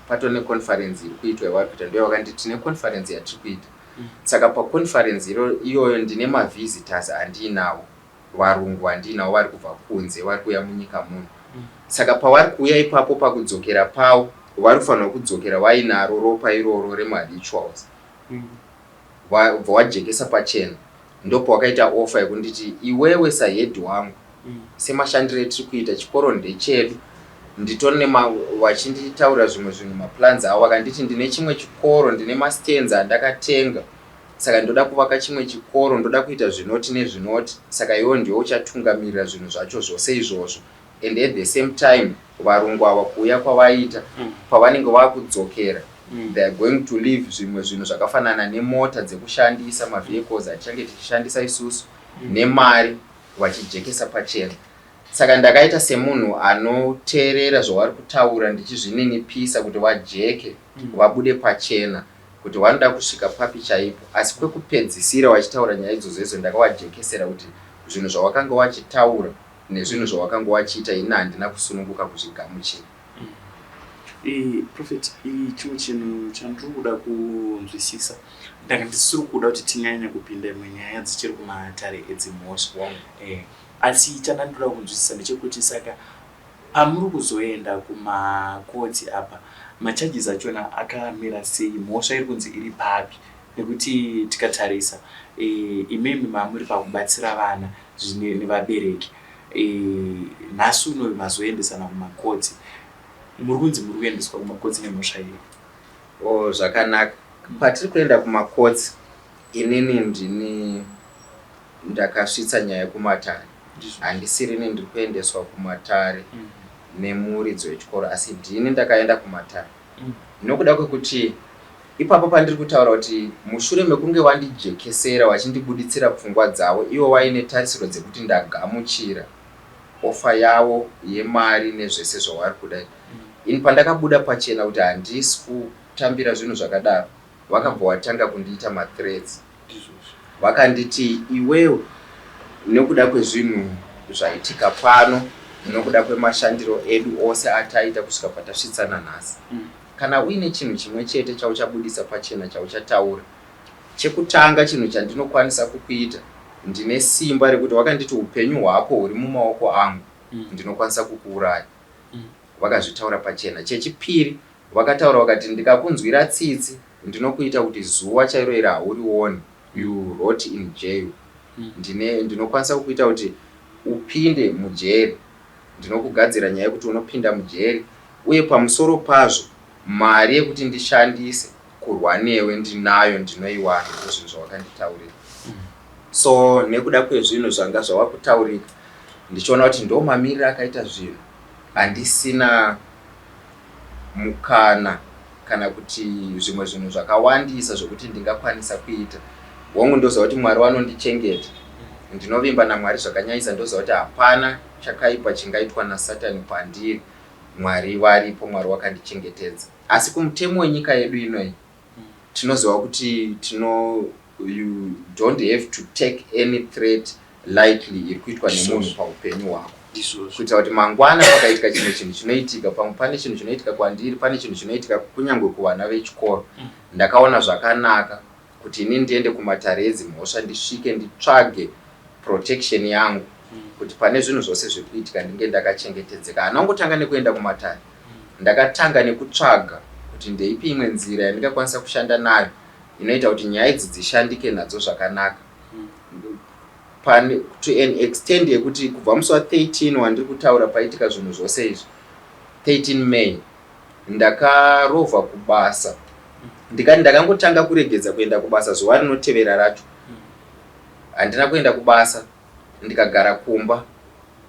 patori neconference iri kuitwa yavari kuita ndoya vakanditi tine conference yatiri kuita. Saka paconference iyoyo ndine mavisitors andiinawo, varungu vandiinawo vari kubva kunze vari kuuya munyika muno. Saka pavari kuuya ipapo pakudzokera pavo vari kufanirwa kudzokera vainaro ropa iroro remarituals. Wabva wajekesa pachena ndopawakaita offer yekunditi iwewe sahead wangu semashandiro etiri kuita chikoro ndechedu nditori nema vachinditaurira zvimwe zvinhu maplans avo vakanditi ndine chimwe chikoro ndine mastands andakatenga saka ndoda kuvaka chimwe chikoro ndoda kuita zvinoti nezvinoti saka iwewe ndiwe uchatungamirira zvinhu zvacho zvose izvozvo and at the same time varungu ava kuuya kwavaita pavanenge vakudzokera they are going to leave zvimwe zvinhu zvakafanana nemota dzekushandisa mavehicles atichange tichishandisa isusu nemari vachijekesa pachena. Saka ndakaita semunhu anoteerera zvavari kutaura ndichizvininipisa kuti vajeke vabude pachena kuti vanoda kusvika papi chaipo. Asi kwekupedzisira vachitaura nyaya idzodzo idzo ndakavajekesera kuti zvinhu zvawakanga wachitaura nezvinhu zvawakanga wachiita ini handina kusununguka kuzvigamuchira. Prophet, chimwe chinhu chandiri kuda kunzwisisa, ndanga ndisiri kuda kuti tinyanye kupinda imwe nyaya dzichiri kumatare edzimhosva, asi chandandinoda kunzwisisa ndechekuti saka pamuri kuzoenda kumakotsi apa macharges achona akamira sei, mhosva iri kunzi iri papi? Nekuti tikatarisa imimi mamuri pakubatsira vana nevabereki, nhasi unoyu mazoendesana kumakotsi, muri kunzi muri kuendeswa kumakotsi nemhosva iyi. Oh, zvakanaka. Patiri kuenda kumakotsi, inini ndini ndakasvitsa nyaya kumatare. Handisirini ndiri kuendeswa kumatare nemuridzi wechikoro, asi ndini ndakaenda kumatare. Nokuda kwekuti ipapo pandiri kutaura kuti mushure mekunge vandijekesera vachindibuditsira pfungwa dzavo ivo vaine tarisiro dzekuti ndagamuchira ofa yavo yemari nezvese zvavari kuda. Ini pandakabuda pachena kuti handisi kutambira zvinhu zvakadaro, vakabva vatanga kundiita mathreats. Vakanditi iwewe nekuda kwezvinhu zvaitika pano, nokuda kwemashandiro edu ose ataita kusvika patasvitsana nhasi, kana uine chinhu chimwe chete chauchabudisa pachena chauchataura, chekutanga chinhu chandinokwanisa kukuita, ndine simba rekuti wakanditi upenyu hwako huri mumaoko angu, ndinokwanisa kukuuraya. Vakazvitaura pachena. Chechipiri, vakataura vakati ndikakunzwira tsitsi ndinokuita kuti zuva chairo iri haurioni, you rot in jail. Ndinokwanisa kukuita kuti upinde mujeri, ndinokugadzira nyaya yekuti unopinda mujeri, uye pamusoro pazvo mari yekuti ndishandise kurwa newe ndinayo, ndinoiwana. Ndozvinhu zvawakanditaurira. So nekuda kwezvinhu zvanga zvava kutaurika, ndichiona kuti ndo mamiriro akaita zvinhu, handisina mukana kana kuti zvimwe zvinhu zvakawandisa zvokuti ndingakwanisa kuita. Hongu, ndoziva kuti Mwari vanondichengeta, ndinovimba naMwari zvakanyanyisa, ndoziva kuti hapana chakaipa chingaitwa naSatani kwandiri. Mwari varipo, Mwari wakandichengetedza. Asi kumutemo wenyika yedu inoyi tinoziva kuti tino you don't have to take any threat lightly iri kuitwa nemunhu paupenyu hwako, kuitira kuti mangwana pakaitika chimwe chinhu chinoitika, pamwe pane chinhu chinoitika kwandiri, pane chinhu chinoitika kunyange kuvana vechikoro. Ndakaona zvakanaka kuti ini ndiende kumatare edzimhosva, ndisvike nditsvage protection yangu kuti pane zvinhu zvose zviri kuitika ndinge ndakachengetedzeka. Handina kungotanga nekuenda kumatare, ndakatanga nekutsvaga kuti ndeipi imwe nzira yandingakwanisa kushanda nayo inoita kuti nyaya idzi dzishandike nadzo zvakanaka. Pane to an extent yekuti kubva musi wa13 wandiri kutaura paitika zvinhu zvose izvi, 13 May, ndakarovha kubasa, ndikati ndakangotanga kuregedza kuenda kubasa zuva rinotevera racho. Handina kuenda kubasa, ndikagara kumba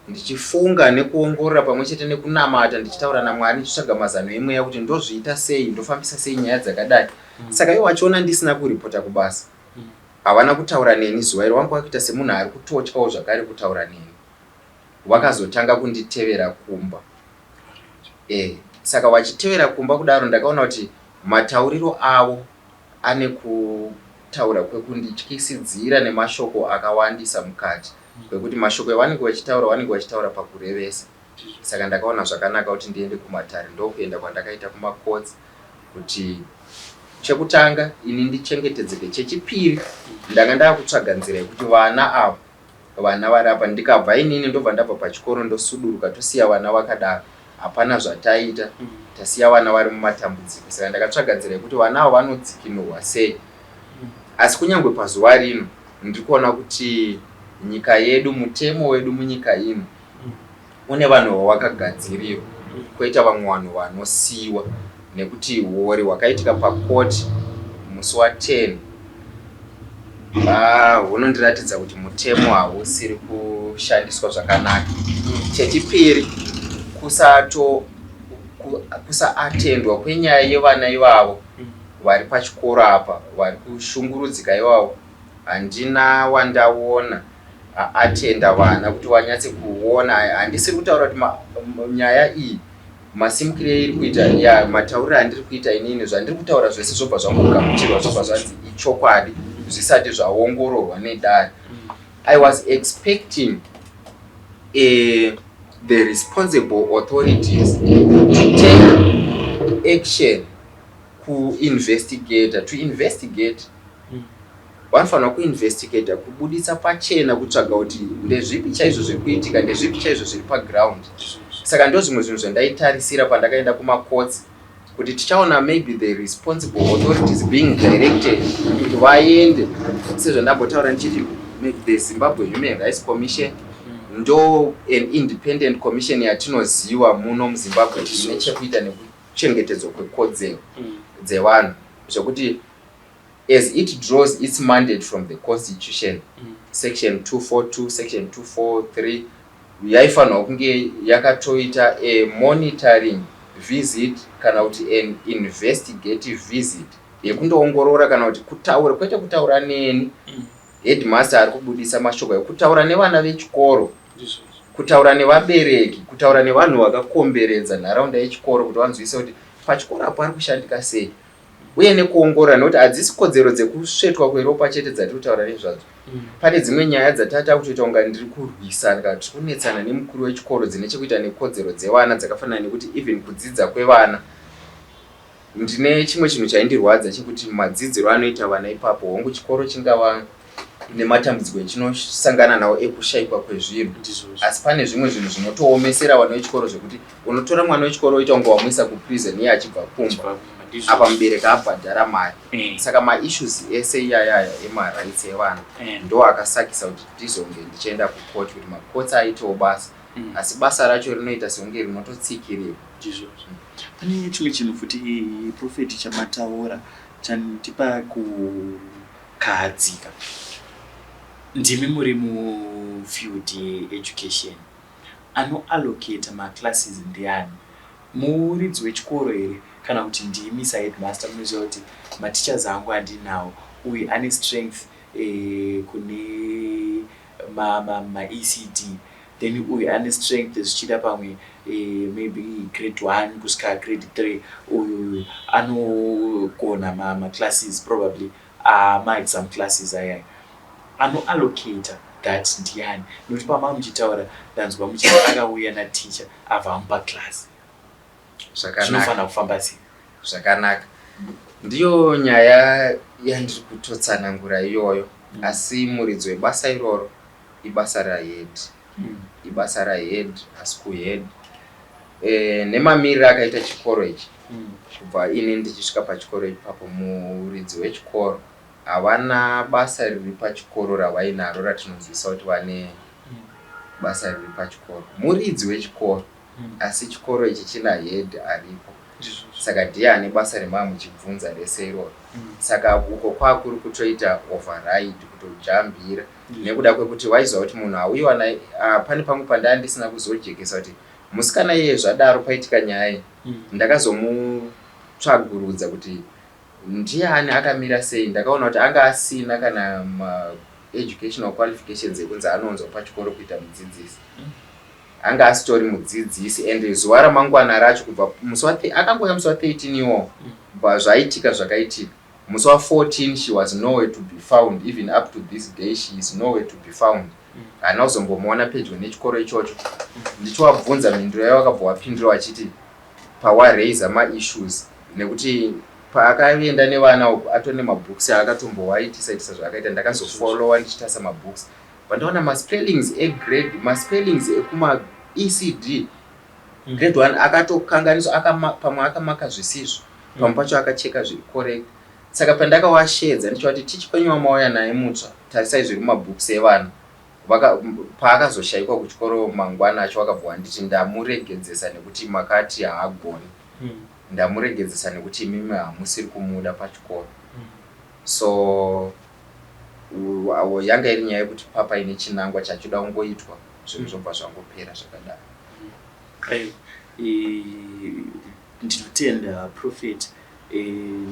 ndichifunga nekuongorora pamwe chete nekunamata, ndichitaura naMwari, ndichitsvaga mazano emweya kuti ndozviita sei, ndofambisa sei nyaya dzakadai. Saka ivo vachiona ndisina kuripota kubasa, havana kutaura neni zuva iro. Vangu vakuita semunhu ari kutotyawo zvakare kutaura neni. Vakazotanga kunditevera kumba. Saka vachitevera kumba kudaro ndakaona kuti matauriro avo ane kutaura kwekundityisidzira nemashoko akawandisa mukati kwekuti mashoko evanenge vachitaura vanenge vachitaura pakurevesa. Saka ndakaona zvakanaka kuti ndiende kumatare, ndokuenda kwandakaita kumacourts kuti chekutanga ini ndichengetedzeke, chechipiri ndanga ndakutsvaga nzira yekuti vana ava, vana vari apa, ndikabva inini ndobva ndabva pachikoro ndosuduruka tosiya vana vakadaro, hapana zvataita, tasiya vana vari mumatambudziko. Saka ndakatsvaga nzira yekuti vana ava vanodzikinurwa sei. Asi kunyange pazuva rino ndiri kuona kuti nyika yedu, mutemo wedu munyika ino une vanhu vawakagadzirirwa, kwoita vamwe vanhu vanosiyiwa, nekuti huori hwakaitika pakoti musi wa10 hunondiratidza kuti mutemo hausiri kushandiswa zvakanaka. Chechipiri, kusaatendwa kwenyaya yevana ivavo vari pachikoro apa vari kushungurudzika ivavo. Handina wandaona atenda vana kuti vanyatse kuona. Handisiri kutaura kuti nyaya iyi masimukire iri kuita ya matauriro andiri kuita inini, zvandiri kutaura zvese zvobva zvangogamuchirwa, zvobva zvanzi ichokwadi zvisati zvaongororwa nedare. I was expecting the responsible authorities to take action kuinvestigata, to investigate. Vanofanira kuinvestigata, kubudisa pachena, kutsvaga kuti ndezvipi chaizvo zviri kuitika, ndezvipi chaizvo zviri paground. Saka ndo zvimwe zvinhu zvandaitarisira pandakaenda kumacourts, kuti tichaona maybe the responsible authorities being directed kuti vaende, sezvandambotaura ndichiti the Zimbabwe Human Rights Commission ndo an independent commission yatinoziva muno muZimbabwe ine chekuita nekuchengetedzwa kwekodzero dzevanhu, zvekuti as it draws its mandate from the Constitution, section 242, section 243, yaifanirwa kunge yakatoita a monitoring visit kana kuti an investigative visit yekundoongorora kana kuti kutaura, kwete kutaura neni headmaster ari kubudisa mashoko, ekutaura nevana vechikoro, kutaura nevabereki, kutaura nevanhu vakakomberedza nharaunda yechikoro, kuti vanzwise kuti pachikoro apo ari kushandika sei, uye nekuongorora, nekuti hadzisi kodzero dzekusvetwa kweropa chete dzatiri kutaura nezvadzo. Pane dzimwe nyaya dzatata kutoita kunga ndiri kurwisana kana tiri kunetsana nemukuru wechikoro dzine chekuita nekodzero dzevana, dzakafanana nekuti even kudzidza kwevana. Ndine chimwe chinhu chaindirwadza chekuti madzidziro anoita vana ipapo, hongu chikoro chingava nematambudziko echinosangana nawo ekushayikwa kwezvinhu, asi pane zvimwe zvinhu zvinotoomesera vana vechikoro, zvekuti unotora mwana wechikoro oita kunge wamuisa kuprison iye achibva kumba, apa mubereki abhadhara mari. Saka maissues ese iyayaya emarights evana ndo akasakisa kuti ndizonge ndichienda kucourt, kuti macourts aitewo basa, asi basa racho rinoita sekunge rinototsikirirwa. Ndizvozvo. Pane chimwe chinhu futi, Prophet, chamataura chandipa kukahadzika. Ndimi muri mufield yeeducation, anoallocata maclasses ndiani? Muridzi wechikoro here, kana kuti ndimi saheadmaster munoziva kuti mateachers angu andinawo, uyu ane strength kune maECD, then uyu ane strength zvichiita pamwe maybe grade 1 kusvika grade 3, uyu anogona maclasses probably maexam classes ayaya? Anoallocata that ndiani? Nekuti pama muchitaura ndanzwa muchiti akauya naticha abva amupa class. Zvinofanira kufamba sei? Zvakanaka, ndiyo nyaya yandiri kutotsanangura iyoyo. Asi muridzi webasa iroro ibasa rahead, ibasa rahead, aschool head. Nemamiriro akaita chikoro ichi kubva ini ndichisvika pachikoro ipapo, muridzi wechikoro havana basa riri pachikoro ravainaro ratinonzwisa kuti vane basa riri pachikoro. Muridzi wechikoro, asi chikoro ichi china head aripo, saka ndiye ane basa remaa muchibvunza rese iroro. Saka uko kwakuri kutoita override, kutojambira, nekuda kwekuti vaiziva kuti munhu auyiwa naye. Pane pamwe pandaa ndisina kuzojekesa kuti musikana iyeye, zvadaro paitika nyaya iyi, ndakazomutsvagurudza kuti ndiani, akamira sei. Ndakaona kuti anga asina kana maeducational qualifications ekunzi anounzwa pachikoro kuita mudzidzisi. Anga asitori mudzidzisi and zuva ramangwana racho kubva musi wa akangouya musi wa 13 iwowo bva zvaitika zvakaitika. Musi wa 14 she was nowhere to be found even up to this day she is nowhere to be found. Haana kuzombomuona pedyo nechikoro ichocho. Ndichiwabvunza mhinduro yavo vakabva wapindura vachiti pawaraiser maissues nekuti paakaenda nevana uku atone mabooks aakatombowaitisa itisa zvaakaita ndakazofollowa ndichitarisa mabooks pandaona maspellings egrade maspellings ekuma ECD grade 1 akatokanganiswa pamwe akamaka zvisizvo pamwe pacho akacheka zviri correct. Saka pandakawashedza ndichivati tichi kwenyu wamauya naye mutsva tarisai zviri mumabooks evana. Paakazoshaikwa kuchikoro mangwana acho vakabva vanditi ndamuregedzesa nekuti makati haagoni. Ndamuregedzesa nekuti imimi hamusiri kumuda pachikoro. So yanga iri nyaya yekuti papa ine chinangwa chachoda kungoitwa zvinhu zvobva zvangopera zvakadaro. Aiwa, ndinotenda Prophet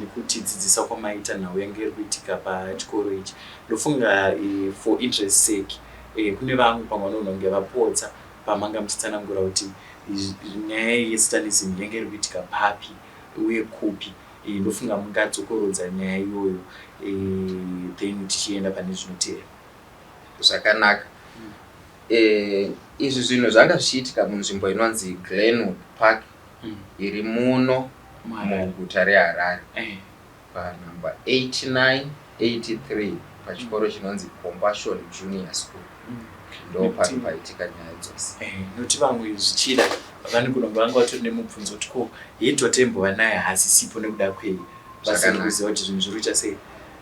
nekutidzidzisa kwamaita nhau yange iri kuitika pachikoro ichi. Ndofunga for interest sake kune vamwe pamwe vanogona kunge vapotsa pamanga muchitsanangura kuti nyaya yesatanism yange iri kuitika papi uye kupi. Ndofunga mungadzokorodza nyaya iyoyo then tichienda pane zvinotevera. Zvakanaka. Izvi zvinhu zvanga zvichiitika munzvimbo inonzi Glenwood Park iri muno muguta reHarare panhamba 8983 pachikoro chinonzi Compassion Junior School. Ndo pano paitika nyaya dzose. Noti vamwe zvichida vanogona kunge vanga vatori nemubvunzo kuti ko yedhota imbova naye haasisipo nekuda kwei, vasiri kuziva kuti zvinhu zviri kuita sei,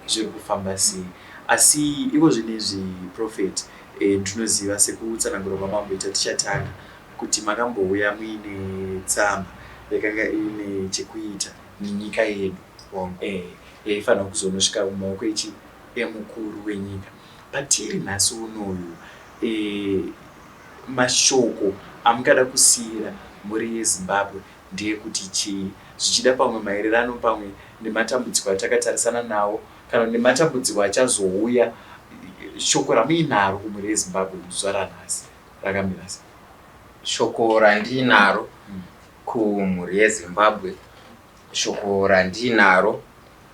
zviri kufamba sei. Asi iko zvinezvi Prophet, ndinoziva sekutsanangura kwamamboita tichatanga kuti makambouya muine tsamba yakanga ine chekuita nenyika yedu yaifanira kuzonosvika mumaoko echi emukuru wenyika. Patiri nhasi unoyu, mashoko amungada kusiyira mhuri yeZimbabwe ndeyekuti chii, zvichida pamwe maererano pamwe nematambudziko atakatarisana nawo kana nematambudziko achazouya, shoko ramuinaro kumhuri yeZimbabwe muzuva ranhasi rakamira sei? Shoko randinaro kumhuri yeZimbabwe, shoko randinaro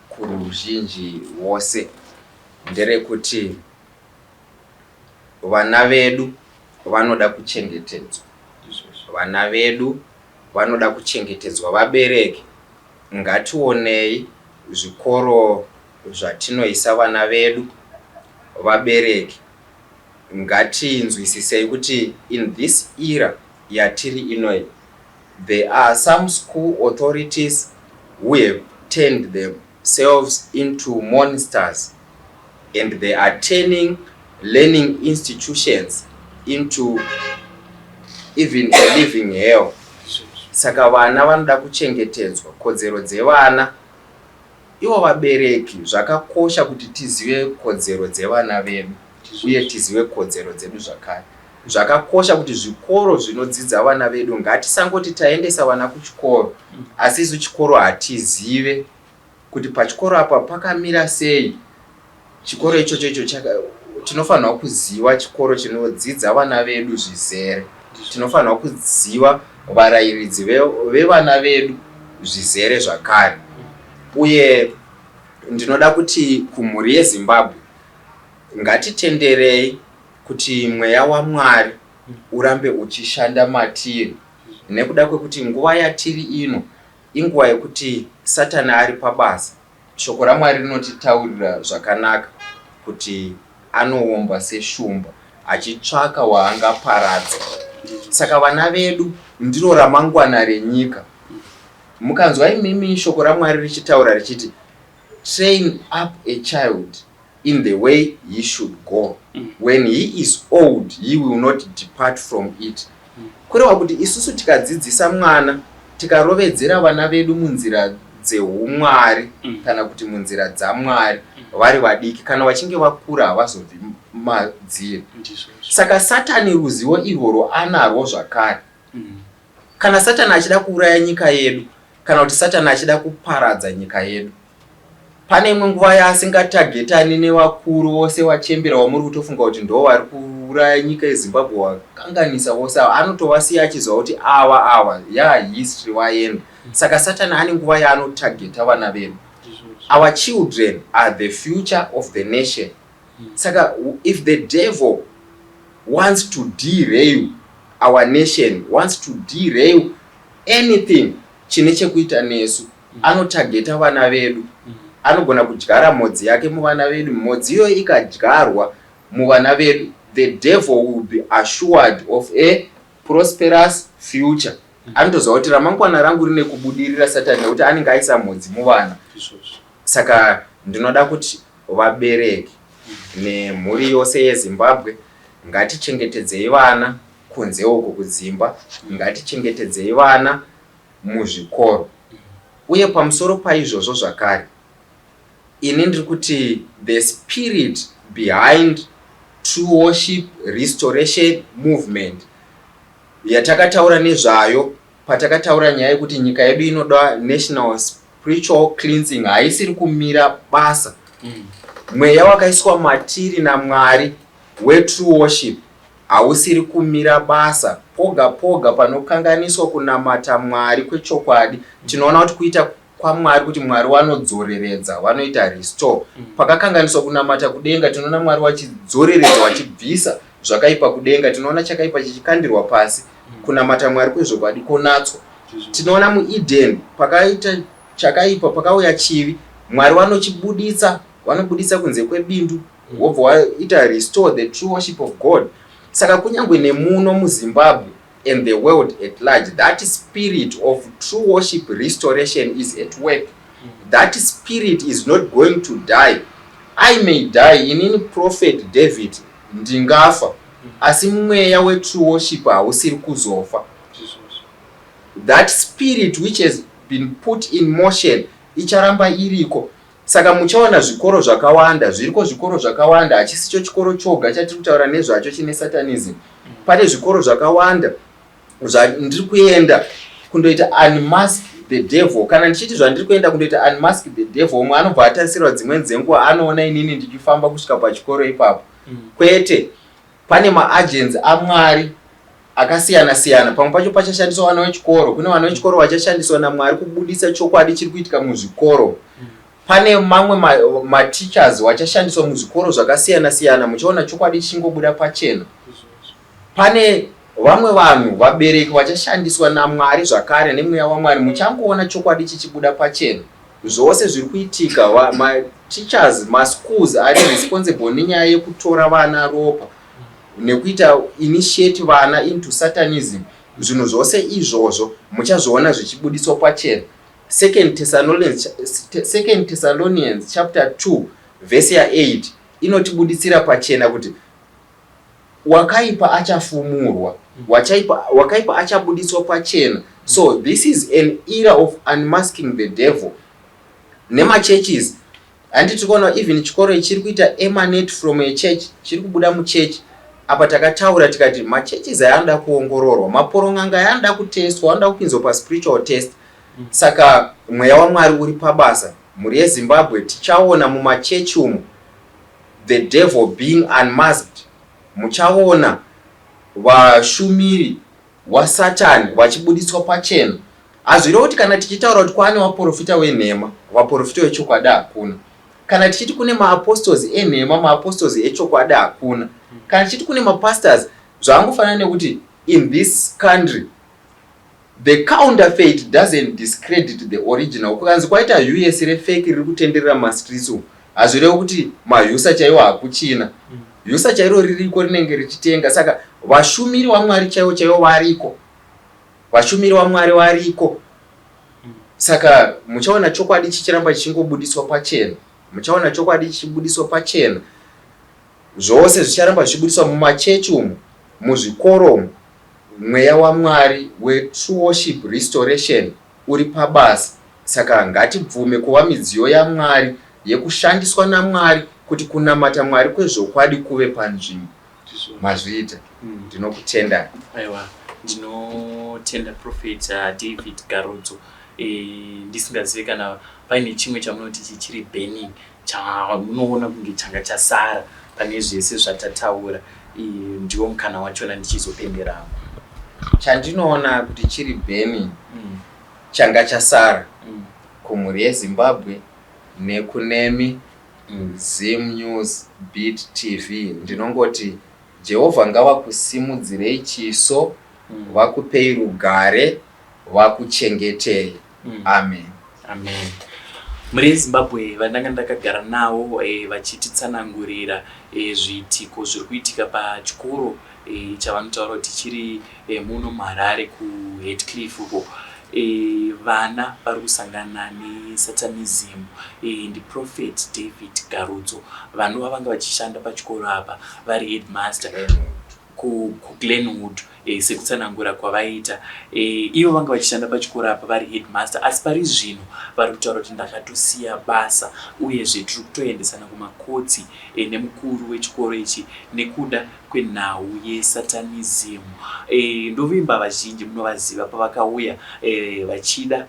kuruzhinji rwose nderekuti vana vedu vanoda kuchengetedzwa. Vana vedu vanoda kuchengetedzwa. Vabereki ngationei zvikoro zvatinoisa vana vedu. Vabereki ngatinzwisisei kuti in this era yatiri inoyi there are some school authorities who have turned themselves into monsters and they are turning learning institutions into even a living hell. Saka vana vanoda kuchengetedzwa, kodzero dzevana. Ivo vabereki zvakakosha kuti tizive kodzero dzevana vedu uye tizive kodzero dzedu zvakare. Zvakakosha kuti zvikoro zvinodzidza vana vedu ngatisangoti taendesa vana kuchikoro asi isu chikoro hatizive kuti pachikoro apa pakamira sei. Chikoro ichocho icho tinofanirwa kuziva chikoro chinodzidza vana vedu zvizere. Tinofanirwa kuziva varairidzi vevana vedu zvizere zvakare. Uye ndinoda kuti kumhuri yeZimbabwe ngatitenderei kuti mweya waMwari urambe uchishanda matiri nekuda kwekuti nguva yatiri ino inguva yekuti Satani ari pabasa. Shoko raMwari rinotitaurira zvakanaka kuti anoomba seshumba achitsvaka waangaparadza. Saka vana vedu ndiro ramangwana renyika. Mukanzwa imimi shoko raMwari richitaura richiti train up a child in the way he should go, when he is old he will not depart from it. Kureva kuti isusu tikadzidzisa mwana, tikarovedzera vana vedu munzira dzehumwari kana kuti munzira dzaMwari vari vadiki, kana vachinge vakura havazobvi madziri. Saka Satani ruzivo irworwo anarwo zvakare. Kana Satani achida kuuraya nyika yedu, kana kuti Satani achida kuparadza nyika yedu, Pane imwe nguva yaasingataghetani nevakuru vose vachembera vamuri kutofunga kuti ndo vari kuuraya nyika yeZimbabwe, wakanganisa vose ava. Anotovasiya achiziva kuti ava ava yahistory vaenda. Saka Satani ane nguva yaanotageta vana vedu. Our children are the future of the nation. Saka if the devil wants to derail our nation, wants to derail anything chine chekuita nesu, anotageta vana vedu. Anogona kudyara mhodzi yake muvana vedu. Mhodzi iyoyo ikadyarwa muvana vedu, the devil will be assured of a prosperous future. Anotoziva kuti ramangwana rangu rine kubudirira, Satani, nekuti anenge aisa mhodzi muvana. Saka ndinoda kuti vabereki nemhuri yose yeZimbabwe, ngatichengetedzei vana kunze uko kudzimba, ngatichengetedzei vana muzvikoro. Uye pamusoro paizvozvo zvakare, ini ndiri kuti the spirit behind True Worship Restoration Movement yatakataura nezvayo patakataura nyaya yekuti nyika yedu inoda national spiritual cleansing haisiri kumira basa. Mweya wakaiswa matiri naMwari wetrue worship hausiri kumira basa. Poga poga panokanganiswa kunamata Mwari kwechokwadi, tinoona kuti kuita kwaMwari kuti Mwari vanodzoreredza, vanoita restore. Pakakanganiswa kunamata kudenga, tinoona Mwari vachidzoreredza, vachibvisa zvakaipa kudenga. Tinoona chakaipa chichikandirwa pasi, kunamata Mwari kwezvokwadi konatswa. Tinoona muEden pakaita chakaipa, pakauya chivi, Mwari vanochibuditsa, vanobuditsa kunze kwebindu, wobva waita restore the true worship of God. Saka kunyange nemuno muZimbabwe and the world at large, that spirit of true worship restoration is at work. That spirit is not going to die. I may die, inini Prophet David ndingafa, asi mweya wetrue worship hausiri kuzofa. That spirit which has been put in motion icharamba iriko. Saka muchaona zvikoro zvakawanda zviriko, zvikoro zvakawanda. Hachisicho chikoro choga chatiri kutaura nezvacho chine satanism. Pane zvikoro zvakawanda zvandiri kuenda kundoita unmask the devil. Kana ndichiti zvandiri kuenda kundoita unmask the devil, umwe anobva atarisirwa dzimweni dzenguva anoona inini ndichifamba kusvika pachikoro ipapo. Kwete, pane maagents aMwari akasiyana siyana. Pamwe pacho pachashandiswa vana vechikoro. Kune vana vechikoro vachashandiswa naMwari kubudisa chokwadi chiri kuitika muzvikoro. Pane mamwe mateachers vachashandiswa muzvikoro zvakasiyana siyana, muchaona chokwadi chichingobuda pachena. Pane vamwe vanhu, vabereki vachashandiswa naMwari zvakare nemweya waMwari, muchangoona chokwadi chichibuda pachena, zvose zviri kuitika. Mateachers, maschools ari responsible nenyaya yekutora vana ropa nekuita initiate vana into satanism, zvinhu zvose izvozvo muchazviona zvichibudiswa pachena. Second Thessalonians chapter 2 vhesi ya8 inotibuditsira pachena kuti wakaipa achafumurwa, wakaipa achabudiswa pachena. So this is an era of unmasking the devil nemachurches. Handiti kuona even chikoro chiri kuita emanate from a church, chiri kubuda muchechi. Apa takataura tikati machurches ayanoda kuongororwa, maporong'anga ayanoda kutestwa, anoda kupinzwa paspiritual test. Saka mweya waMwari uri pabasa. Mhuri yeZimbabwe, tichaona mumachechi umu the devil being unmasked. Muchaona vashumiri wasatani vachibudiswa pachena. Hazvirevo kuti kana tichitaura kuti kwaane vaprofita venhema, vaprofita vechokwadi hakuna. Kana tichiti kune maapostles enhema, maapostles echokwadi hakuna. Kana tichiti kune mapastors, zvaangofanana nekuti in this country the counterfeit doesn't discredit the original. Kukanzi kwaita US refake riri kutenderera mastreets umu, hazvirevo kuti maUSA chaiwo hakuchina. USA chairo ririko, rinenge richitenga. Saka vashumiri vaMwari chaivo chaivo variko, vashumiri vaMwari variko. Saka muchaona chokwadi chichiramba chichingobudiswa pachena, muchaona chokwadi chichibudiswa pachena. Zvose zvicharamba zvichibudiswa mumachechi umu, muzvikoro umu. Mweya waMwari wetrue worship restoration uri pabasa. Saka ngatibvume kuva midziyo yaMwari yekushandiswa naMwari kuti kunamata Mwari kwezvokwadi kuve panzvimbo. Mazviita, ndinokutendai. Aiwa, ndinotenda Prophet David Garudzo. Ndisingazivi kana Paine chimwe chamunoti chichiri burning chamunoona kunge changa chasara pane zvese zvatataura, ndiwo mukana wachona ndichizopenderawo. Chandinoona kuti chiri burning changa chasara kumhuri yeZimbabwe nekunemi Zim News Beat TV, ndinongoti Jehovha ngavakusimudzirei chiso, vakupei rugare, vakuchengetei. Amen. Amen. Mhuri yeZimbabwe, vandanga ndakagara navo vachititsanangurira zviitiko zviri kuitika pachikoro chavanotaura kuti chiri muno muHarare kuHatcliffe uko vana vari kusangana nesatanism, ndiProphet David Garudzo, vanova vanga vachishanda pachikoro apa vari headmaster kuGlenwood. Sekutsanangura kwavaita, ivo vanga vachishanda pachikoro apa vari headmaster, asi pari zvino vari kutaura kuti ndakatosiya basa, uyezve tiri kutoendesana kumakotsi nemukuru wechikoro ichi nekuda kwenhau yesatanism. Ndovimba vazhinji munovaziva pavakauya vachida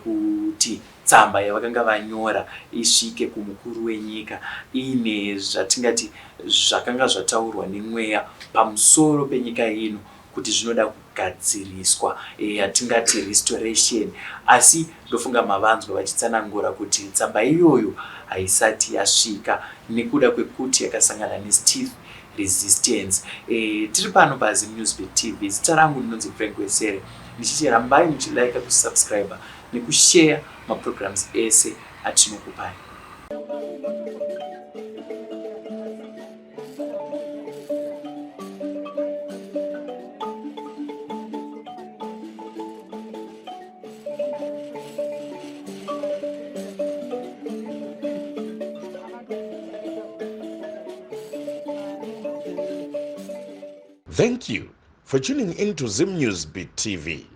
kuti tsamba yavakanga vanyora isvike kumukuru wenyika iine zvatingati zvakanga zvataurwa nemweya pamusoro penyika ino kuti zvinoda kugadziriswa, yatingati restoration. Asi ndofunga mavanzwa vachitsanangura kuti tsamba iyoyo haisati yasvika nekuda kwekuti yakasangana nestiff resistance. Tiri pano paZim Newsbeat TV. Zita rangu ndinonzi Frank Wesere, ndichiti rambai muchilike, kusubscribe nekushare maprograms ese atinokupai. Thank you for tuning in to Zim News Beat TV.